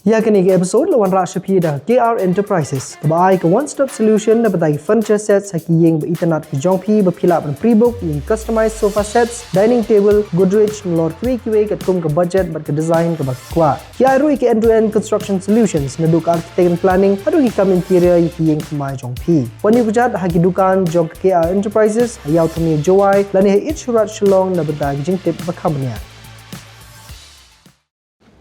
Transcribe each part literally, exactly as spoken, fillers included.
Ïa kane ka episode la wanrah sha phi da K R Enterprises, kaba ai ka one stop solution na bynta ki furniture sets ha ki ïing ba itynnad ki jong phi, ba phi lah ban pre-book ïa ki customized sofa sets, dining table, Godrej, nalor kiwei kiwei katkum ka budget bad ka design kaba phi kwah. Ki ai ruh ïa ki end to end construction solutions, naduh ka architect and planning haduh ki kam interior ïa ki ïing thymmai jong phi. Wan ïakjat ha ki dukan jong ka K R Enterprises ha Ïew Thmie Jowai lane ha Eat Shoe Raj Shillong na bynta ki jingtip ba kham bniah.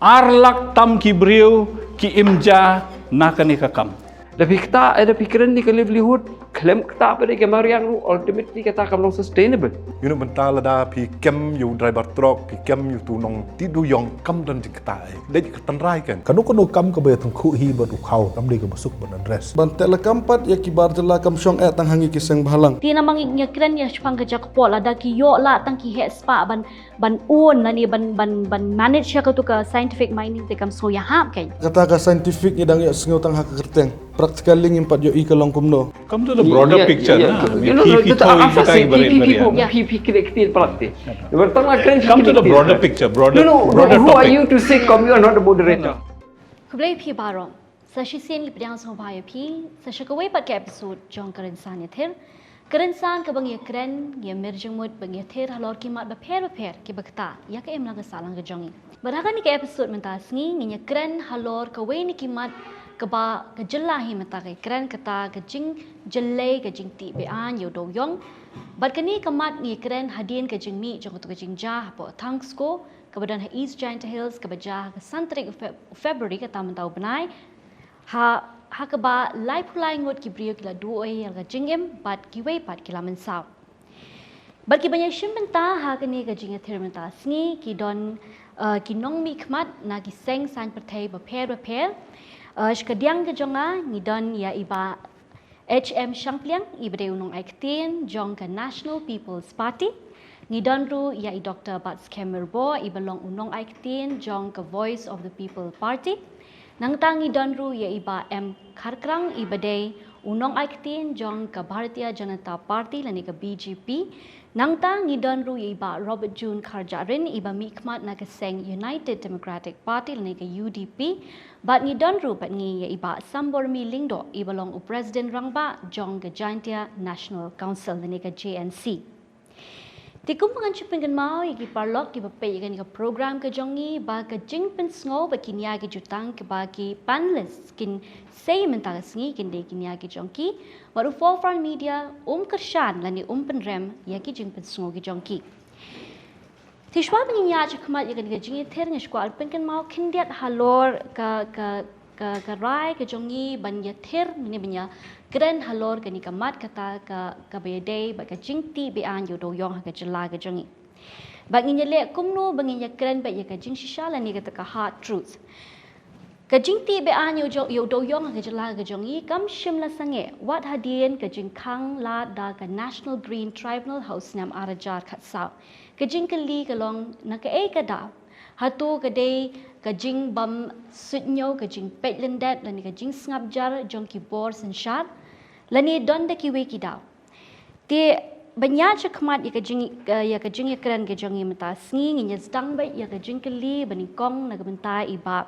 Ar lak tam ki briew ki im ja na kane ka kam. Da phi ktah, eh, da phi kren ïa ka livelihood, khlem ktah pat ïa ka mariang ruh, ultimately kata kam long sustainable. Ïa na bynta lada phi kem ïa u driver truck, phi kem ïa utu u nongtih dewïong, kam don jingktah ei. Dei ka tynrai kan. Kano kano kam kaba ïa tyngkhuh hi bad u khaw, kam dei kaba suk ban address. Ban teh lakam pat ïa ki bar jylla kam shong eh tang ha ngi ki seng bhalang. Te namar ngi kren ïa shaphang ka jaka pok, lada ki ïoh lah tang ki heh spah ban ban own lane ban ban ban manage ïa katu ka scientific mining te kam sngew ïa hap kein. Kata ka scientific ngi dang ïohsngew tang ha ka kyrteng. Practically ngim pat ïohi ka long kumno. Come to the broader picture na. Phi phi thoi kita ki bari bari. Phi phi klik ktil plat te. Bertang la kren. Come to the broader picture, broader broader topic. Who are you to say come, you are not a moderator. Khublei phi baroh. Sa shisien ngi pdiang sngewbha ïa phi sa sha kawei pat ka episode jong Ka Rynsan Ïathir. Ka rynsan kaba ngi ïakren, ngi ïamir jingmut bad ngi ïathir halor ki mat bapher bapher kiba ktah ïa ka imlang ka sahlang ka jong ngi. Bad ha kane ka episode mynta ka sngi ngin ïakren halor kawei na ki mat kaba ka jylla hi mynta ka ïakren, kata ka jingjyllei ka jingtih be-aiñ ïa u dewïong. Bad kane ka mat ngi ïakren hadien ka jingmih jong katu ka jingjia hapoh Thangsco kaba don ha East Jaintia Hills kaba jia ha ka san tarik u Feb-, u February, kata mynta u bnai. Ha, ha kaba laiphew lai ngut ki briew ki la duh ei ïa la ka jingim bad kiwei pat ki la mynsaw. Bad kiban ïashim bynta ha kane ka jingïathir mynta ka sngi ki don, eh, ki nongmihkhmat na ki seng saiñ pyrthei bapher bapher. Eh, sha kadiang ka jong nga ngi don ïa i Bah H M Shangpliang, iba dei u nongai ktien jong ka National People's Party. Ngi don ruh ïa i Doktor Batskhem Myrboh, iba long u nongai ktien jong ka Voice of the People Party. Nangta ngi don ruh ïa i Bah M Kharkrang, iba dei u nongai ktien jong ka Bharatiya Janata Party lane ka B J P. Nangta ngi don ruh ïa i Bah Robert June Kharjahrin, iba mihkhmat na ka seng United Democratic Party lane ka U D P. Bad ngi don ruh bad ngi ïa i Bah Sambormi Lyngdoh, iba long u President Rangbah jong ka Jaintia National Council lane ka J N C. Te kumba ngan shu pynkynmaw ïa ki paralok kiba peit ïa kane ka program ka jong ngi ba ka jingpynsngew bad ki nia ki jutang kiba ki panelists kin sei mynta ka sngi kin dei ki nia ki jong ki. Bad u Forefront Media um kyrshan lane um pynrem ïa ki jingpynsngew ki jong ki. Te shuwa ba ngin ïaid shakhmat ïa kane ka jingïathir, nga sngewkwah ban pynkynmaw khyndiat halor ka, ka, ka, ka rai ka jong ngi ban ïathir, mane ban ïakren halor kane ka mat kata ka, kaba ïadei bad ka jingtih be-aiñ ïa u dewïong ha ka jylla ka jong ngi. Bad ngin ïaleh kumno ba ngin ïakren bad ïa ka jingshisha lane kata ka hard truth. Ka jingtih be-aiñ ïa u jong, ïa u dewïong ha ka jylla ka jong ngi kam shym la sangeh wat hadien ka jingkhang lad da ka National Green Tribunal ha u snem ar hajar khatsaw. Ka jingkylli ka long, na kaei ka daw? Hato ka dei ka jingbym suidñiew, ka jingpeit lyndet lane ka jingsngap jar jong ki bor synshar, lane don da kiwei ki daw? Te ban ïaid shakhmat ïa ka jing, ïa ka jingïakren ka jong ngi mynta ka sngi, ngin ïa sdang beit ïa ka jingkylli ba nyngkong na ka bynta i Bah,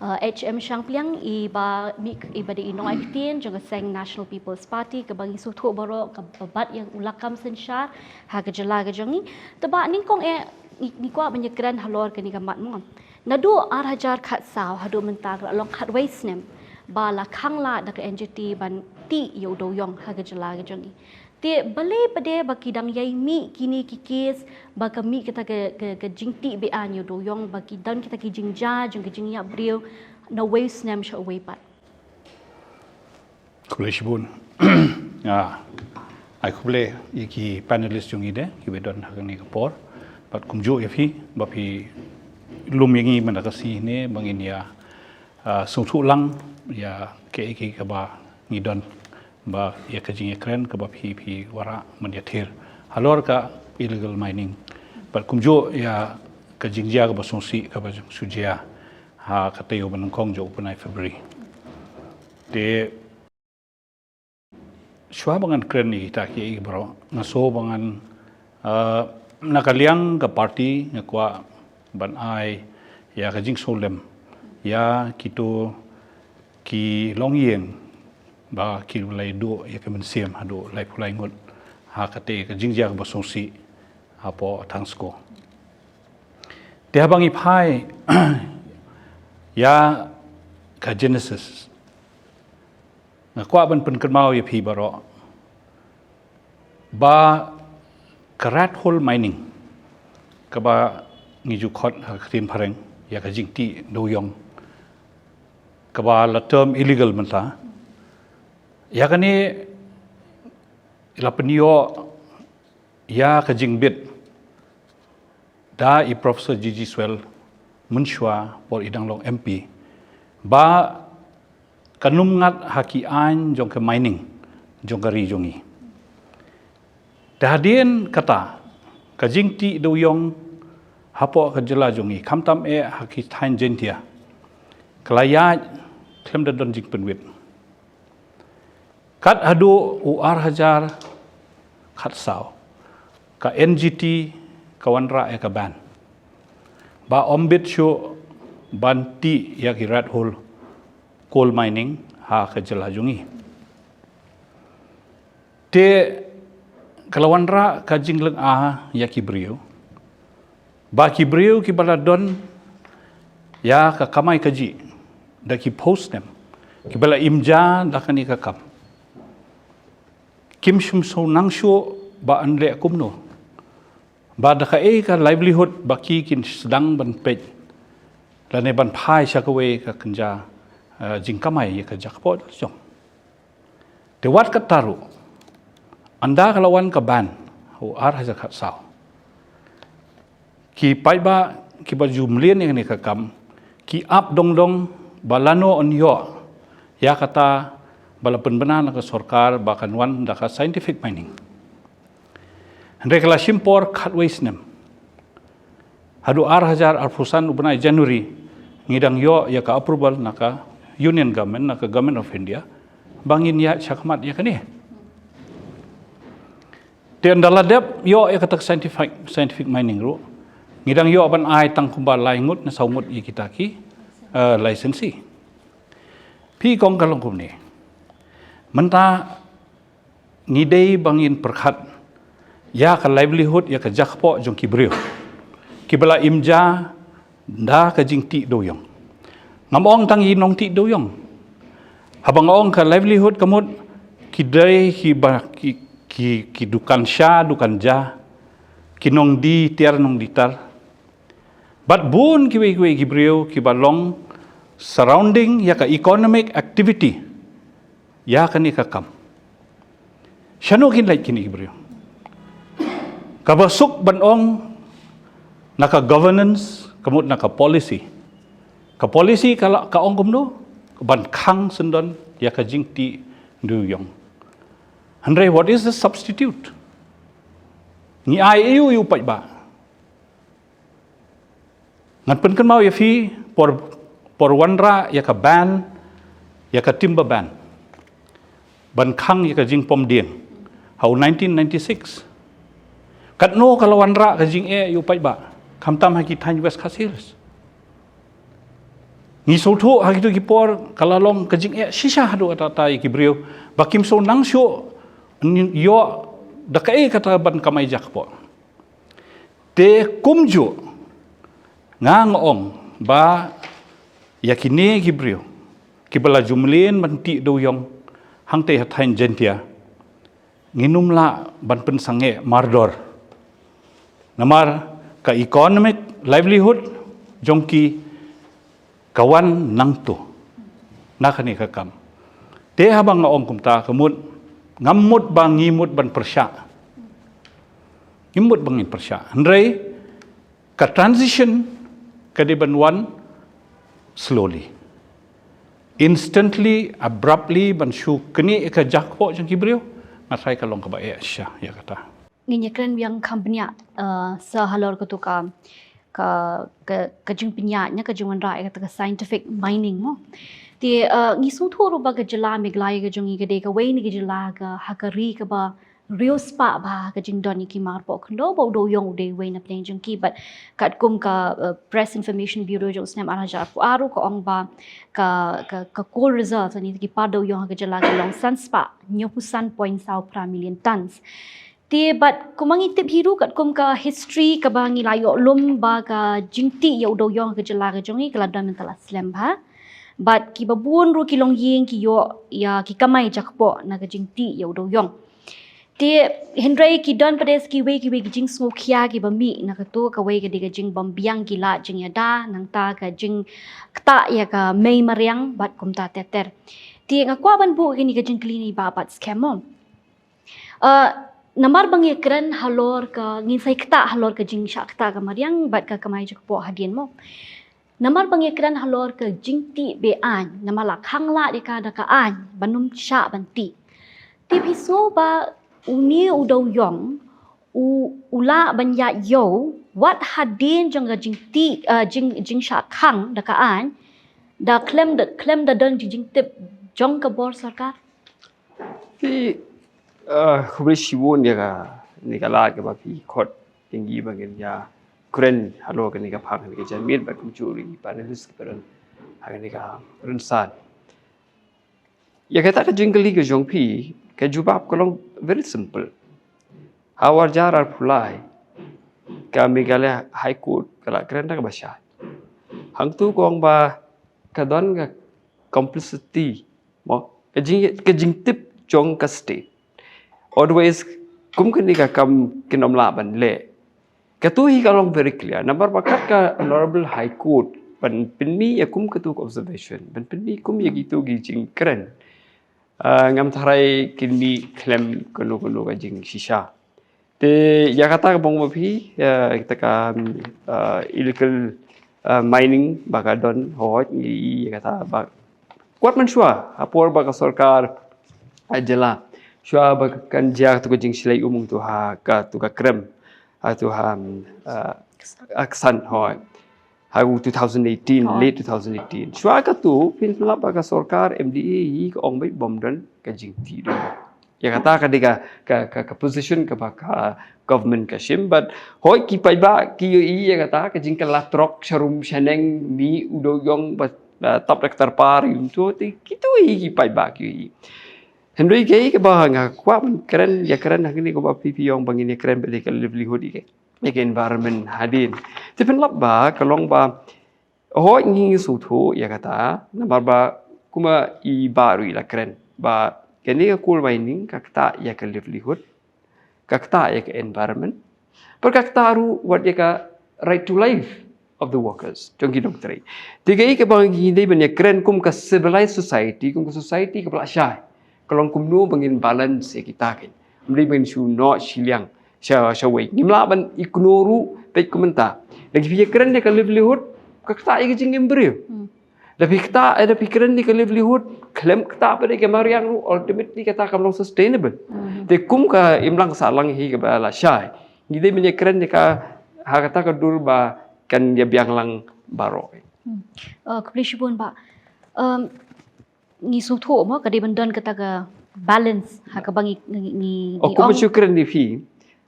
eh, H M Shangpliang, iba mih, iba dei i nongai ktien jong ka seng National People's Party kaba ngi sngewthuh baroh kaba bat ïa u lakam synshar ha ka jylla ka jong ngi. Te Bah, nyngkong eh ngi, ngi kwah ban ïakren halor kane ka mat mo. Naduh ar hajar khatsaw haduh mynta ka la long khatwei snem ba la khang lad da ka N G T ban tih ïa u dewïong ha ka jylla ka jong ngi. Te balei pat de ba ki dang ïai mih kine ki case ba ka mih kita ka, ka, ka jingtih be-aiñ ïa u dewïong, ba ki don kita ki jingjia jong ka jingïap briew na uwei u snem sha uwei pat? Khublei shibun. Ah, ai khublei ïa ki panelist jong ngi de kiba don ha kane ka por. Bad kumjuh ïa phi ba phi lum ïa ngi mynta ka sngi ne ba ngin ïa, ah, sngewthuh lang ïa kaei kaei kaba ngi don ba ïa ka jingïakren kaba phi, phi wanrah ban ïathir halor ka illegal mining. Bad kumjuh ïa ka jingjia kaba sngewsih kaba shu jia ha ka taïew ba nyngkong jong u bnai February. Te shuwa ba ngan kren ïa kita kiei baroh, nga sngew ba ngan, eh, na ka liang ka party nga kwah ban ai ïa ka jingsngewlem ïa kito ki longïing ba ki la ïa duh ïa ka mynsiem haduh laiphew lai ngut ha kata ka jingjia kaba sngewsih hapoh Thangsku. Te haba ngi phai ïa ka genesis, nga kwah ban pynkynmaw ïa phi baroh ba ka rat hole mining, kaba ngi ju khot ha ka ktien phareng ïa ka jingtih dewïong, kaba la term illegal mynta, ïa kane la pynïoh ïa ka jingbit da i Professor G G Swell mynshuwa por i dang long M P, ba kan ym ngat ha ki aiñ jong ka mining jong ka ri jong ngi. Te hadien kata, ka jingtih dewïong hapoh ka jylla jong ngi, khamtam eh ha ki thaiñ Jaintia, ka la ïaid khlem da don jingpynwit. Kat haduh u ar hajar khatsaw, ka N G T ka wanrah ïa ka ban ba ym bit shuh ban tih ïa ki rat hole coal mining ha ka jylla jong ngi. Te ka la wanrah ka jinglynga ïa ki briew, ba ki briew kiba la don ïa ka kamai kajih da ki post snem, kiba la im ja da kane ka kam, kim shym sngewsih nang shuh ba yn leh kumno, ba da kaei ka livelihood ba ki kin sdang ban peit lane ban phai sha kawei ka kynja, eh, jingkamai ïa ka jakpoh jong. Te wat kata ruh, ynda ka la wan ka ban u ar hajar khatsaw, ki paidbah kiba ju mlien ïa kane ka kam ki ap dong dong ba lano yn ïoh ïa kata ba la pynbna na ka sorkar ba kan wan da ka scientific mining. Hynrei ka la shim por khatwei snem. Haduh ar hajar arphew san u bnai January, ngi dang ïoh ïa ka approval na ka Union Government, na ka Government of India, ba ngin ïaid shakhmat ïa kane. Te ynda la dep ïoh ïa kata ka scientific, scientific mining ruh, ngi dang ïoh ban ai tang kumba lai ngut ne saw ngut ïa kita ki, eh, licensee. Phi kong, ka long kumne. Mynta ngi dei ba ngin pyrkhat ïa ka livelihood, ïa ka jakpoh jong ki briew kiba la im ja da ka jingtih dewïong. Ngam ong tang ïa ki nongtih dewïong. Haba nga ong ka livelihood, ka mut ki dei kiba ki, ki, ki dukan sha dukan ja, ki nongdie tiar nongdie tar, bad bun kiwei kiwei ki briew kiba long surrounding ïa ka economic activity ïa kane ka kam. Shano kin leit kine ki briew? Kaba suk ban ong, na ka governance, ka mut na ka policy. Ka policy ka la, ka ong kumno? Ban khang syndon ïa ka jingtih dewïong. Hynrei what is the substitute? Ngi ai aïu ïa u paidbah? Ngan pynkynmaw ïa phi por, por wanrah ïa ka ban, ïa ka timber ban, ban khang ïa ka jingpom dieng ha u nineteen ninety-six. Katno ka la wanrah ka jingeh ïa u paidbah, khamtam ha ki thaiñ West Khasi Hills. Ngi sngewthuh ha kito ki por ka la long ka jingeh shisha haduh katta katta ïa ki briew, ba kim sngewsih nang shuh ïoh da kaei kata ban kamai jakpoh. Te kumjuh nga, nga ong ba ïa kine ki briew kiba la ju mlien ban tih dewïong hangtei ha thaiñ Jaintia, ngin ym lah ban pynsangeh mardor. Namar ka economic livelihood jong ki ka wan nangto na kane ka kam. Te haba nga ong kumta, ka mut, ngam mut ba ngi mut ban pyrshah. Ngim mut ba ngin pyrshah. Hynrei ka transition ka dei ban wan slowly. Instantly, abruptly, ban shu knieh ïa ka jakpoh jong ki briew, nga tharai ka long kaba eh shisha ïa kata. Ngin ïakren biang kham bniah, eh, sa halor katu ka, ka, ka, ka jingpynïaid ne ka jingwanrah ïa kata ka scientific mining mo. Te, eh, ngi sngewthuh ruh ba ka jylla Meghalaya ka jong ngi ka dei kawei na ki jylla ka, ha ka ri kaba riewspah bha ka jingdon ïa ki marpoh khyndew, ba u dewïong u dei uwei na pdeng jong ki. Bad katkum ka, uh, Press Information Bureau jong u snem ar hajar arphew ar ruh ka ong ba ka, ka, ka coal reserve, lane ki par dewïong ha ka jylla ka long san spah hynñiewphew san point saw phra million tons. Te bad kumba ngi tip hi ruh, katkum ka history kaba ngi la ïoh lum, ba ka jingtih ïa u dewïong ha ka jylla ka jong ngi ka la don mynta la slem bha. Bad kiba bun ruh ki longïing ki ïoh ïa ki kamai jakpoh na ka jingtih ïa u dewïong. Te hynrei ki don pat kiwei kiwei ki jingsngewkhia kiba mih na kato. Kawei ka dei ka jingbymbiang ki lad jingïada, nangta ka jingktah ïa ka mei mariang bad kumta ter ter. Te nga kwah ban buh kane ka jingkylli na i Bah Batskhem mo. Uh, namar ba ngi ïakren halor ka, ngin sa ïa ktah halor ka jingshah ktah ka mariang bad ka kamai jakpoh hadien mo. Namar ba ngi ïakren halor ka jingtih be-aiñ, namar la khang lad ïa ka da ka aiñ ban ym shah ban tih. Te phi sngew ba une u dewïong u, u lah ban ïaid ïew wat hadien jong ka jingtih, uh, jing, jingshah khang da ka aiñ, da khlem da, khlem da don jingtip jong ka bor sorkar? Phi, uh, khublei shibun ïa kane ka lad kaba phi khot ïa ngi ba ngin ïakren halor kane ka phang, kane ka janmiet, bad kumjuh ruh ïa ki panelist kiba don ha kane ka rynsan. Ïa kata ka jingkylli ka jong phi, ka jubab ka long very simple. Ha u ar hajar arphew lai, ka Meghalaya High Court ka la kren da kaba shai. Hangto ka ong ba ka don ka complicity, mo, ka jing, ka jingtip jong ka state. Otherwise, kum kane ka kam kin ym lah ban leh. Kato hi ka long very clear. Namar ba kat ka Honorable High Court ban pynmih ïa kum kato ka observation, ban pynmih kum ïa kito ki jingkren, uh, ngam tharai kin mih khlem kano kano ka jingshisha. Te ïa kata kaba ong ma phi, ïa kata ka, um, uh, illegal, uh, mining ba ka don, hooid, ngi ïa kata ba kwah mynshuwa ha por ba ka sorkar, uh, jylla, shuwa ba kan jia kato ka jingshlei um, to ha kato ka krem, uh, to ha, um, uh, aksan, hooid. Ha u two thousand eighteen, late two thousand eighteen. Shuwa kato, pynlap ba ka sorkar M D A hi ka ong ba bym don ka jingtih dewïong. Ïa kata ka dei ka, ka, ka, ka position kaba ka government ka shim, but hooid ki paidbah ki ïohi ïa kata, ka jingkylla trok sharum shaneng, mih u dewïong ba, ba tap da ka tar par, ïum to, te kito hi ki paidbah ki ïohi. Hynrei kaei kaba nga kwah ban kren, ïakren hangne, kaba phi phi ong ba ngin ïakren bad ka livelihood, ïa ka, ïa ka environment hadien. Te pynlap ba ka long ba hooid ngi sngewthuh ïa kata, namar ba kumba i Bah ruh i la kren ba kane ka coal mining ka ktah ïa ka livelihood, ka ktah ïa ka environment, bad ka ktah ruh wat ïa ka right to life of the workers jong ki nongtrei. Te kaei kaba ngi dei ban ïakren kum ka civilized society, kum ka society kaba la shai, ka long kumno ba ngin balance ïa kita, kin ym dei ba ngin shu noh shiliang sha, shawei. Ngim lah ban ignore ruh, peit kumta. Lada phi ïakren ïa ka livelihood, ka ktah ïa ka jingim briew. Hmm. Lada phi ktah, eh, lada phi kren ïa ka livelihood khlem ktah pat ïa ka mariang ruh, ultimately kata kam long sustainable. Hmm. Te kum ka imlang sahlang hi kaba la shai, ngi dei ban ïakren ïa ka ha kata ka dur ba kan ïabiang lang baroh. Hmm. Uh, khublei shibun Bah. Um, ngi sngewthuh mo ka dei ban don kata ka balance ha kaba ngi, ngi, ngi, oh, ngi kumba ong. Shu kren ïa phi,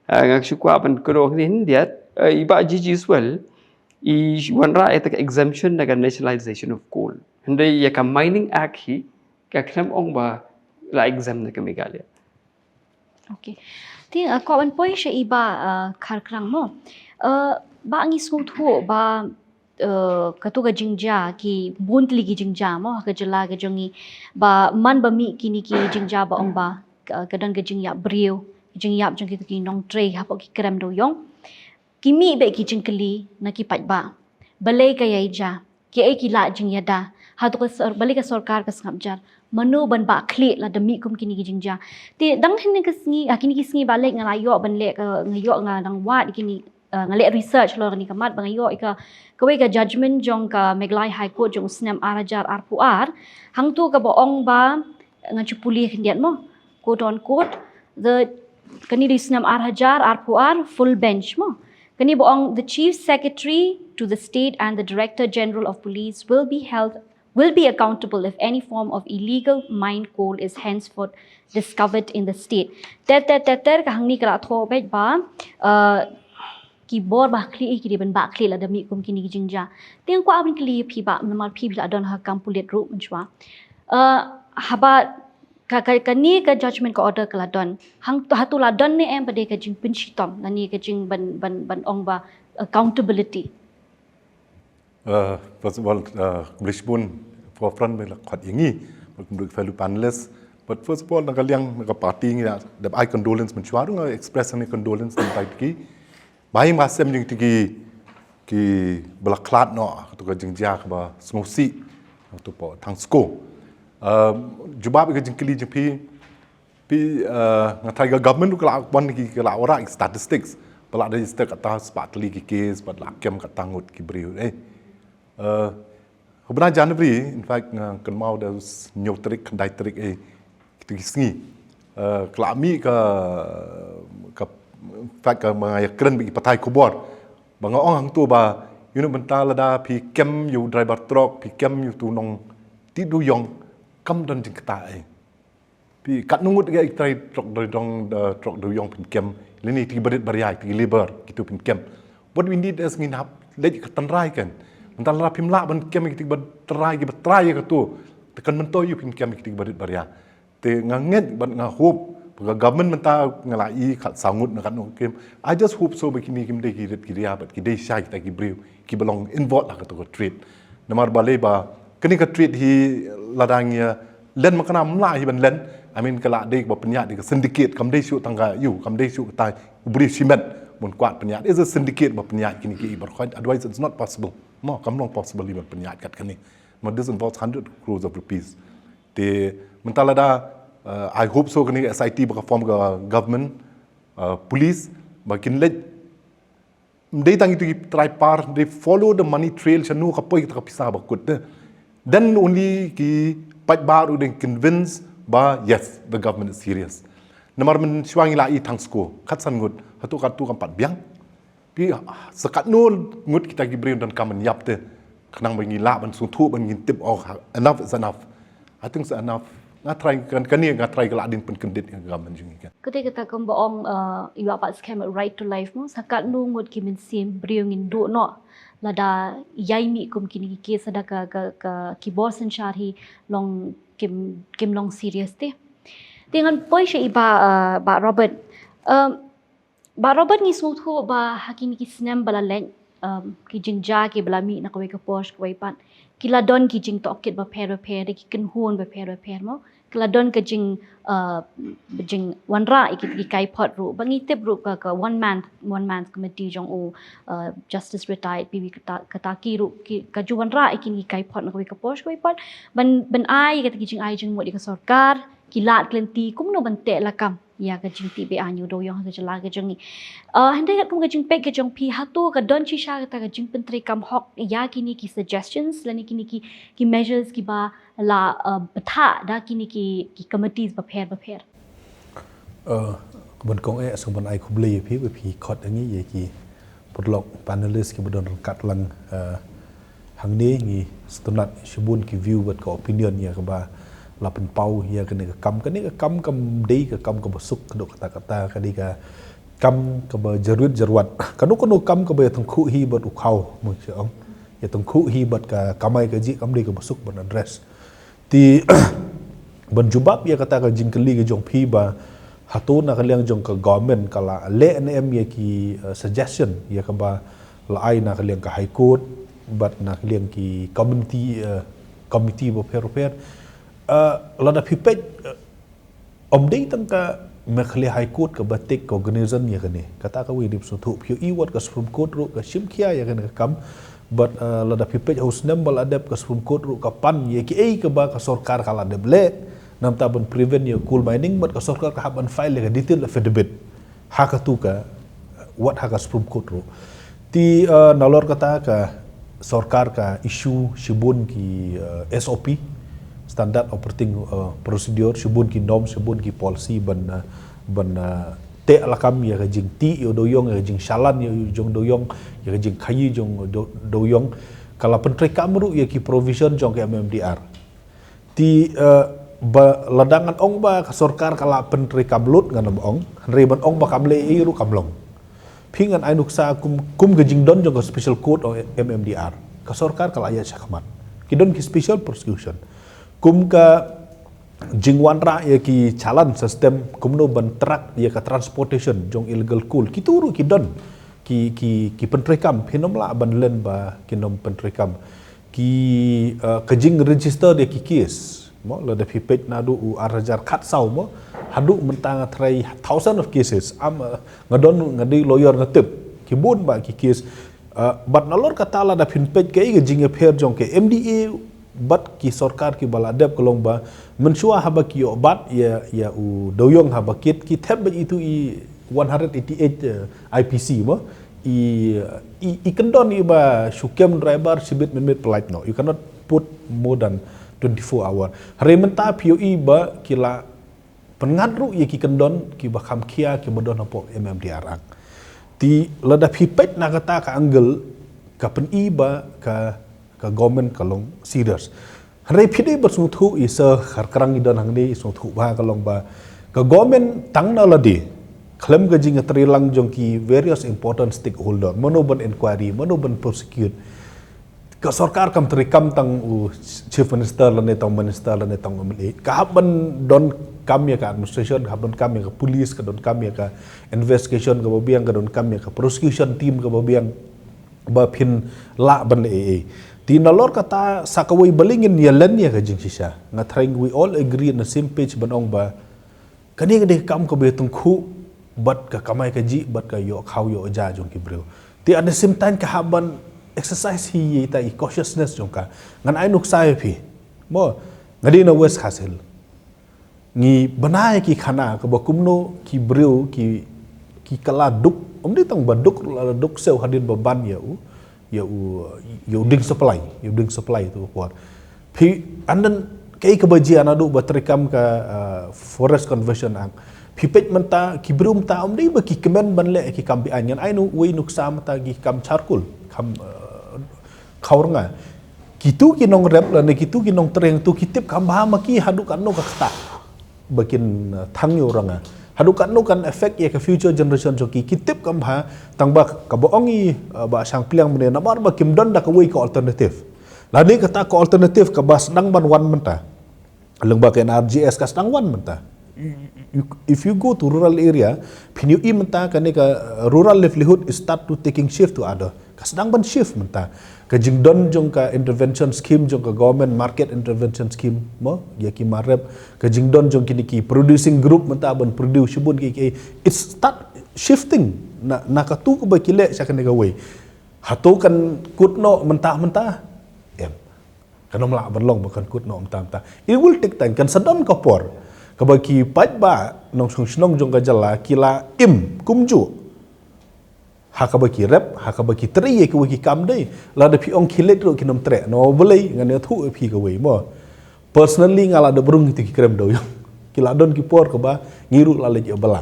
ah, nga shu kwah ban kdew hangne hyndiat, eh, i Bah G G Swell i wanrah ïa kata ka exemption na ka Nationalization of Coal. Hynrei ïa ka Mining Act hi ka khlem ong ba la exempt na ka Meghalaya. Okay. Te, uh, kwah ban poi sha i Bah, uh, Kharkrang mo. Uh, Bah, ngi sngewthuh ba, uh, kato ka jingjia, ki bun tylli ki jingjia mo ha ka jylla ka jong ngi, ba man ba mih kine ki jingjia ba ong ba ka, ka don ka jingïap briew, ka jingïap jong kito ki nongtrei hapoh ki krem dewïong, ki mih beit ki jingkylli na ki paidbah. Balei ka ïai jia? Kiei ki lad jingïada? Hato ka sor-, balei ka sorkar ka sngap jar? Mano ban bah khlieh lada mih kum kine ki jingjia? Te dang hynne ka sngi, ah, kine ki sngi ba leit nga la ïoh ban leh ka, nga ïoh, nga dang wad kine, ah, nga leh research halor kane ka mat, ba nga ïoh ïa ka, kawei ka judgment jong ka Meghalaya High Court jong u snem ar hajar arphew ar. Hangto kaba ong ba, ngan shu pule khyndiat mo, quote unquote, the, kane dei snem ar hajar arphew ar, full bench mo. Kane ba ong, "The Chief Secretary to the State and the Director General of Police will be held will be accountable if any form of illegal mine coal is henceforth discovered in the state. Ter ter ter ter, ka hangne ka la thoh beit ba, uh, ki bor ba khlieh ki dei ban bah khlieh lada mih kum kine ki jingjia. Te nga kwah ban kylli phi bah, namar phi, phi la don ha kam pulit ruh mynshuwa. Uh, haba ka, ka, kane ka judgment ka order ka la don, hangto, hato la don ne em pat ka jingpynshitom lane ka jing ban, ban, ban ong ba accountability? Uh, first of all, uh, khublei shibun forefront ba la khot ïa ngi, bad kumjuh ki fellow panelists. But first of all, na ka liang na ka party ngi ïa dep ai condolence mynshuwa ruh, nga express ïa ka condolence na ka party. Ba ïa ma sem jong ki, ki ba la khlad noh kato ka jingjia kaba sngewsih, kato po Thangsko. Uh, jubab ïa ka jingkylli jong phi, phi, uh, nga tharai ka government ruh ka la wan ki, ka la wanrah ki statistics ba la register kata spah tylli ki case, bad la kem kata ngut ki briew. Eh, uh, haba na January, in fact, nga kynmaw da hynñiew tarik, khyndai tarik, eh, kito ki sngi, uh, ka la mih ka, ka, in fact, ka ma ïa kren bad ki pathai khubor ba nga ong hangto ba, ïa u, mynta lada phi kem ïa u driver truck, phi kem ïa uto u nongtih dewïong, kam don jingktah ei. Phi katno ngut ki trai truck dewïong, uh, truck dewïong phin kem, lane kito ki barit baria, kito ki labour, kito phin kem. What we need is ngin hap leit ka tynrai kan. Mynta lada phim lah ban kem kito ki ba trai, ki ba trai ïa kato, te kan myntoi ïa u phin kem kito ki barit baria. Te nga ngeit bad nga hope ba ka government mynta nga la ïohi khatsaw ngut na katno kem. I just hope so ba kine kim dei ki rit ki ria bad ki dei shai kita ki briew kiba long involved ha kato ka trade. Namar balei ba kane ka trade hi lada ngi ïa len, ma kane ym lah hi ban len. I mean, ka la dei ba pynïaid da ka syndicate, kam dei shuh tang ka ïa u, kam dei shuh katai u briew shimet ban kwah pynïaid. Is a syndicate ba pynïaid kine ki, i bar khoit, otherwise it's not possible. Mo, kam long possible hi ban pynïaid kat kane. Mo, this involves hundred crores of rupees. Te mynta lada, uh, I hope so kane ka S I T ba ka form ka government, uh, police, ba kin leit, ym dei tang kito ki trai par, they follow the money trail, shano ka poi kata ka pisa ba kut te. Then only ki paidbah ruh dei convince ba yes, the government is serious. Namar mynshuwa ngi la ïohi Thangsko, khatsan ngut, hato katto kam pat biang. Phi, sa katno ngut kita ki briew donkam ban ïap te, khnang ba ngi lah ban sngewthuh, ban ngin tip, oh, enough is enough. I think it's enough. Nga tharai kan, kane nga tharai ka la dei pynkyndit ïa ka government jong ngi kan. Kata, kata kumba ong, uh, ïa u Bah Skhem, right to life mo. Sa katno ngut ki mynsiem briew ngin duh noh lada ïai mih kum kine ki case, lada ka, ka, ka ki bor synshar hi long kim, kim long serious te. Te ngan poi sha i Bah, uh, Bah Robert. Um, Bah Robert, ngi sngewthuh ba ha kine ki snem ba la leit, um, ki jingjia kiba la mih na kawei ka por sha kawei pat, ki la don ki jingtohkit bapher bapher, ki kynhun bapher bapher mo. Ki la don ka jing, uh, jingwanrah ïa ki, ki kaiphod ruh. Ba ngi tip ruh ka, ka one man, one man committee jong u, uh, Justice Retired P B Kata-, Kataki ruh, ki, ka ju wanrah ïa kine ki kaiphod na kawei ka por sha kawei pat ban, ban ai kata ki jingai jingmut ïa ka sorkar, ki lad ki lynti kumno ban teh lakam ïa ka jingtih beh aiñ u dewïong ha ka jylla ka jong ngi. Uh, hynrei katkum ka jingpeit ka jong phi, hato ka don shisha kata ka jingpyntreikam hok ïa kine ki suggestions lane kine ki, ki measures kiba la, uh, bthah da kine ki, ki committees bapher bapher? Uh, ka ban kong eh, sa ban ai khublei ïa phi ba phi khot ïa ngi, ïa ki paralok panelist kiba don ryngkat lang, uh, hangne. Ngi sngewtynnat shibun ki view bad ka opinion ïa kaba la pynpaw ïa kane ka kam. Kane ka kam kam dei ka kam kaba suk, ka dei kata kata, ka dei ka kam kaba jarwit jarwat. Kano kano kam kaba ïatyngkhuh hi bad u khaw, mo, shu ong, ïatyngkhuh hi bad ka kamai kajih, kam dei kaba suk ban address. Te ban jubab ïa kata ka jingkylli ka jong phi ba hato na ka liang jong ka government ka la leh ne em ïa ki, uh, suggestion ïa kaba la ai na ka liang ka High Court bad na ka liang ki committee, uh, committee bapher bapher. Uh, lada phi peit, uh, ym dei tang ka Meghalaya High Court kaba take cognizance ïa kane. Kata kawei, dei ban sngewthuh, phi ïohi wat ka Supreme Court ruh ka shim khia ïa kane ka kam. Bad, uh, lada phi peit ha u snem ba la dep, ka Supreme Court ruh ka pan ïa kiei kiba ka sorkar ka la dep leh namar ban prevent ïa coal mining, bad ka sorkar ka hap ban file ïa ka detailed affidavit ha katu ka, wat ha ka Supreme Court ruh. Te, uh, nalor kata ka sorkar ka issue shibun ki, uh, S O P, standard operating, uh, procedure, shibun ki norm, shibun ki policy ban, uh, ban, uh, teh lakam ïa ka jingtih ïa u dewïong, ïa ka jingshalan ïa u dewïong, ïa ka jingkhaïi jong u dewïong. Ka la pyntreikam ruh ïa ki provision jong ka M M D R. Te, eh, ba lada ngan ong ba ka sorkar ka la pyntreikam lut ngan ym ong, hynrei ban ong ba kam leh ei ruh kam long. Phi ngan ai nuksa kum, kum ka jingdon jong ka special court of M M D R. Ka sorkar ka la ïa shakhmat. Ki don ki special prosecution. Kum ka jingwanrah ïa ki challan system kumno ban track ïa ka transportation jong illegal coal. Kitu ruh ki don. Ki, ki, ki pyntreikam, phin ym lah ban len ba kin ym pyntreikam. Ki, eh, ka jing register ïa ki case. Mo, lada phi peit naduh u ar hajar khatsaw mo. Haduh mynta nga tharai thousand of cases. Am, eh, nga don nga dei lawyer nga tip. Ki bun ba ki case. Eh, bad nalor kata lada phin peit kaei ka jingïapher jong ka M D A bad ki sorkar kiba la dep ka long ba mynshuwa haba ki ïoh bat ïa, ïa u dewïong haba kit ki thep beit itu i one hundred eighty-eight, eh, I P C mo. I, i, i kyndon i ba shu kem driver shibit mynmiet pynlait noh. You cannot put more than twenty-four hour. Hynrei mynta phi ïohi ba ki la pynngat ruh ïa ki kyndon kiba kham khia kiba don hapoh M M D R Act. Te lada phi peit na kata ka angle ka pyni ba ka, ka government ka long serious. Hynrei phi dei ban sngewthuh ïa sa kharkrang i don hangne i sngewthuh ba ka long ba ka government tang na lade khlem ka jingïatreilang jong ki various important stakeholder, mano ban inquiry, mano ban prosecute. Ka sorkar kam treikam tang u chief minister lane tang minister lane tang M L A. Ka hap ban donkam ïa ka administration, ka hap donkam ïa ka police, ka donkam ïa ka investigation kaba biang, ka donkam ïa ka prosecution team kaba biang. Ba phin lah ban leh ei ei. Te nalor kata sa kawei ba lei ngin ïa len ïa ka jingshisha. Nga tharai we all agree on the same page ban ong ba kane ka dei ka kam kaba ïatyngkhuh bad ka kamai kajih bad ka ïoh khaw ïoh ja jong ki briew. Te at the same time ka hap ban exercise hi ïa ita i cautiousness jong ka. Ngan ai nuksa ïa phi. Mo, nga dei na West Khasi Hills. Ngi bna ïa ki khana kaba kumno ki briew ki, ki kylla duk, ym dei tang ba duk, la duk siew hadien ba ban ïa u, ïa u, ïa u ding supply, ïa u ding supply tu ka por. Phi, and then kaei kaba jia naduh ba treikam ka, uh, Forest Conservation Act. Phi peit mynta ki briew mynta ym dei ba ki kmen ban leh ki kam be-aiñ. Ngan ai nu, wei nuksa mynta ki kam charcoal, kam, uh, khaw rnga. Kitu ki nongrep lane kitu ki nongtrei hangtu ki tip kham bha ma ki haduh katno ka ktah ba kin, uh, thang ïa u rnga. Haduh katno kan affect ïa ka future generation jong ki, ki tip kham bha. Tang ba kaba ong i, uh, Bah Shangpliang mynne namar ba kim don da kawei ka alternative. Lane kata ka alternative kaba sdang ban wan mynta. Lyngba ka N R G S ka sdang wan mynta. You, you, if you go to rural area, phin ïohi mynta kane ka, uh, rural livelihood is start to taking shift to other. Ka sdang ban shift mynta. Ka jingdon jong ka intervention scheme jong ka government, market intervention scheme mo, ïa ki marep. Ka jingdon jong kine ki producing group mynta ban produce shibun ki, ki, it start shifting. Na, na katu kaba ki leh sha kane kawei. Hato kan kut noh mynta mynta? Em. Kan ym lah ban long ba kan kut noh mynta mynta. It will take time. Kan sa don ka por kaba ki paidbah nongshong shnong jong ka jylla ki la im kumjuh ha kaba ki rep, ha kaba ki trei ïa kiwei ki kam dei. Lada phi ong ki leit ruh kin ym treh. No balei? Ngan ïathuh ïa phi kawei mo. Personally nga la dep rung ïa ki krem dewïong. Ki la don ki por kaba ngi ruh la leit ïa bylla.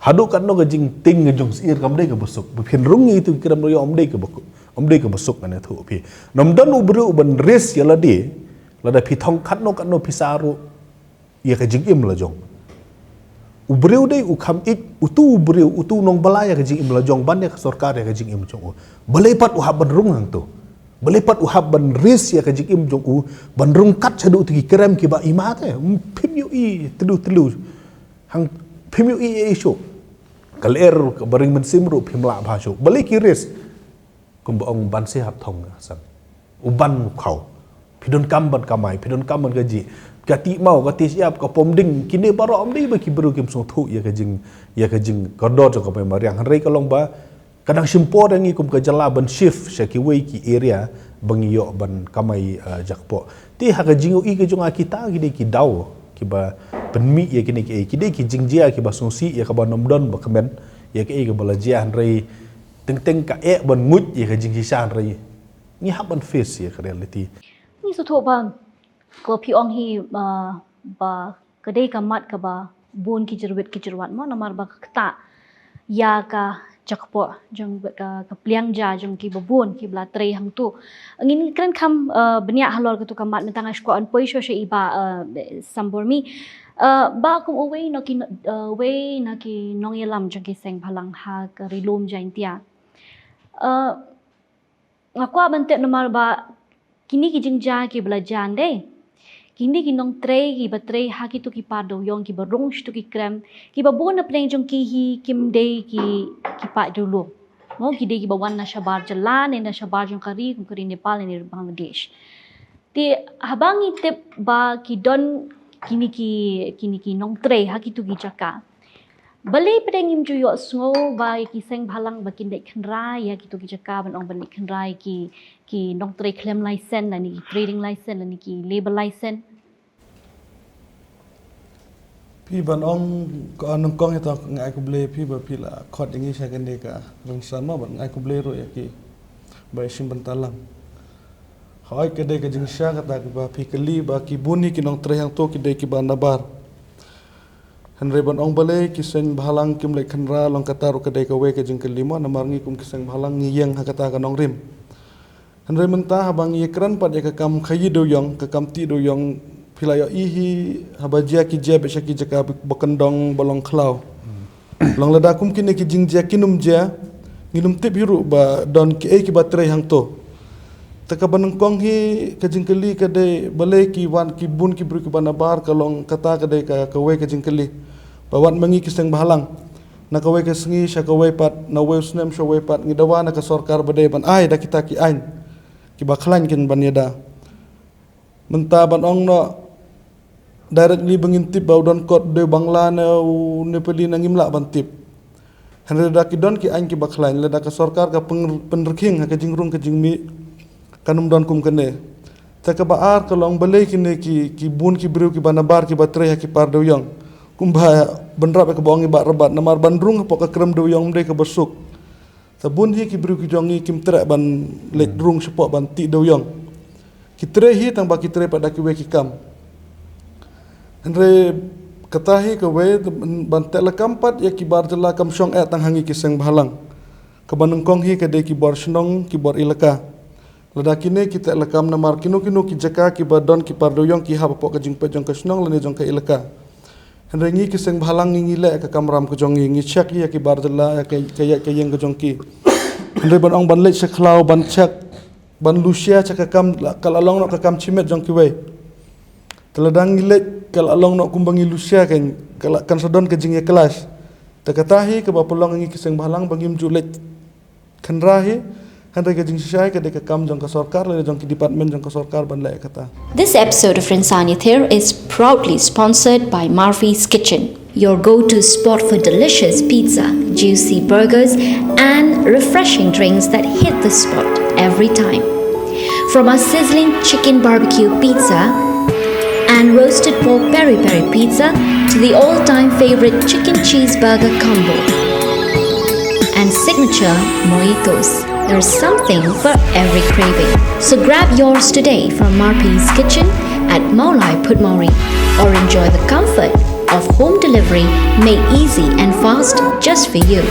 Haduh katno ka jingtieng ka jong syiar kam dei kaba suk. Ba phin rung ïa itu ki krem dewïong ym dei kaba, ym dei kaba suk, ngan ïathuh ïa phi. Ym don u briew uban risk ïa lade, lada phi thong katno katno pisa ruh ïa ka jingim la jong. U briew dei u kham ïeit, utu u briew, utu u nongbylla ïa ka jingim la jong ban ïa ka sorkar ïa ka jingim jong u. Balei pat u hap ban rung hangtu? Balei pat u hap ban risk ïa ka jingim jong u ban rung kat shaduh tu ki krem kiba i ma te? Phim ïohi telu telu. Hang phim ïohi ei ei shuh. Ka lyer kaba ring mynsiem ruh phim lah bha shuh. Balei ki risk? Kumba ong ban se hap thong ka sang. U ban u khaw. Phi donkam ban kamai, phi donkam ban kajih. Ka tih maw, ka tih shyiap, ka pom ding, kine baroh ym dei ba ki briew kim sngewthuh ïa ka jing, ïa ka jingkordor jong ka mei mariang. Hynrei ka long ba ka dang shim por ïa ngi kum ka jylla ban shift sha kiwei ki area ba ngi ïoh ban kamai, eh, jakpoh. Te ha ka jingïohi ka jong nga kita ki dei ki daw kiba pynmih ïa kine ki, ki dei ki jingjia kiba sngewsih ïa kaba ym don ba kmen ïa kaei kaba la jia, hynrei teng teng ka eh ban nguid ïa ka jingshisha, hynrei ngi hap ban face ïa ka reality. Ngi sngewthuh ba ko phi ong hi, uh, ba ka dei ka mat kaba bun ki jyrwit ki jyrwat mo, namar ba ka ktah ïa ka jakpoh jong ka, ka pliang ja jong ki babun ki ba la trei hangtu. Ngin kren kham, uh, bniah halor katu ka mat, mynta nga shu kwah ban poi shuwa sha i Bah, uh, Sambormi. Uh, Bah, kum uwei na ki, uh, uwei na ki nongïalam jong ki seng bhalang ha ka Ri Lum Jaiñtia, uh, nga kwah ban tip namar ba kine ki jingjia ki ba la jan dei, kine ki nongtrei ki ba trei ha kitu ki par dewïong ki ba rung shitu ki krem, ki babun na pdeng jong ki hi kim dei ki, ki paid riewlum. Mo, ki dei ki ba wan na shabar jylla ne na shabar jong ka ri, kum ka ri Nepal ne ri Bangladesh. Te haba ngi tip ba ki don kine ki, kine ki nongtrei ha kitu ki jaka, balei pat ngim ju ïohsngew ba ki seng bhalang ba kin leit khynra ïa kitu ki jaka, ban ong ban leit khynra ïa ki, ki nongtrei khlem license lane ki trading license lane ki labour license? Phi, ban ong ka nyngkong ïa ta, nga ai khublei phi ba phi la khot ïa ngi sha kane ka rynsan, mo, ban nga ai khublei ruh ïa ki ba ïashim bynta lang. Hooid, ka dei ka jingshisha kata kaba phi kylli ba ki bun hi ki nongtrei hangto ki dei ki ba nabar. Hynrei ban ong balei ki seng bhalang kim leit khynra, long kata ruh ka dei kawei ka jingkylli, mo, namar ngi kum ki seng bhalang ngi ïeng ha kata ka nongrim. Hynrei mynta haba ngi ïakren pat ïa ka kam khaïi dewïong, ka kam tih dewïong, phi la ïohi hi, haba jia ki jia beit sha ki jaka ba kyndong ba long khlaw. Long lada kum kine ki jingjia kin ym jia, ngin ym tip hi ruh ba don kiei ki ba trei hangto. Te kaba nyngkong hi ka jingkylli ka dei balei ki wan ki bun ki briew ki ba nabar, ka long kata ka dei ka, kawei ka jingkylli. Ba wat ma ngi ki seng bhalang, na kawei ka sngi sha kawei pat, na uwei u snem sha uwei pat, ngi dawa na ka sorkar ba dei ban ai da kita ki aiñ ki ba khlaiñ kin ban ïada. Mynta ban ong noh directly ba ngin tip ba u don kot u dei u Bangla ne u Nepali ne ngim lah ban tip. Hynrei da ki don ki aiñ ki ba khlaiñ, lada ka sorkar ka pyn-, pynrkhing ha ka jingrung ka jingmih, kan ym don kum kane. Te kaba ar ka long balei kine ki, ki bun ki briew ki ba nabar ki ba trei ha ki par dewïong, kumba bynrap ïa kaba ong i Bah Rabat, namar ban rung hapoh ka krem dewïong ym dei kaba suk. Te bun hi ki briew ki jong ngi kim treh ban leit rung shapoh ban tih dewïong. Ki trei hi tang ba ki trei pat da kiwei ki kam. Hynrei kata hi kawei, ban teh lakam pat ïa ki bar jylla kam shong eh tang ha ngi ki seng bhalang. Kaba nyngkong hi ka dei ki bor shnong, ki bor ilaka. Lada kine ki teh lakam, namar kino kino ki jaka ki ba don ki par dewïong ki hap hapoh ka jingpeit jong ka shnong lane jong ka ilaka. Hynrei ngi ki seng bhalang ngi, ngi leh ka kamram ka jong ngi, ngi check ïa ki bar jylla, ïa ka, ka ïaid ka ïeng ka jong ki. Hynrei ban ong ban leit sha khlaw ban check, ban lushia sha ka kam, ka la long noh ka kam shimet jong kiwei. Te lada ngi leit ka la long noh kumba ngi lushia, kan, ka la, kan sa don ka jingïa clash. Te kata hi kaba pynlong ngi ki seng bhalang ba ngim ju leit khynra hi. Hynrei ka jingshisha ka dei ka kam jong ka sorkar lane jong ki department jong ka sorkar ban leh kata. This episode of Rynsan Yathir is proudly sponsored by Murphy's Kitchen, your go-to spot for delicious pizza, juicy burgers, and refreshing drinks that hit the spot every time. From our sizzling chicken barbecue pizza and roasted pork peri peri pizza to the all-time favorite chicken cheeseburger combo and signature mojitos, there's something for every craving. So grab yours today from Marpi's Kitchen at Mawlai Phuntmawri, or enjoy the comfort of home delivery made easy and fast just for you.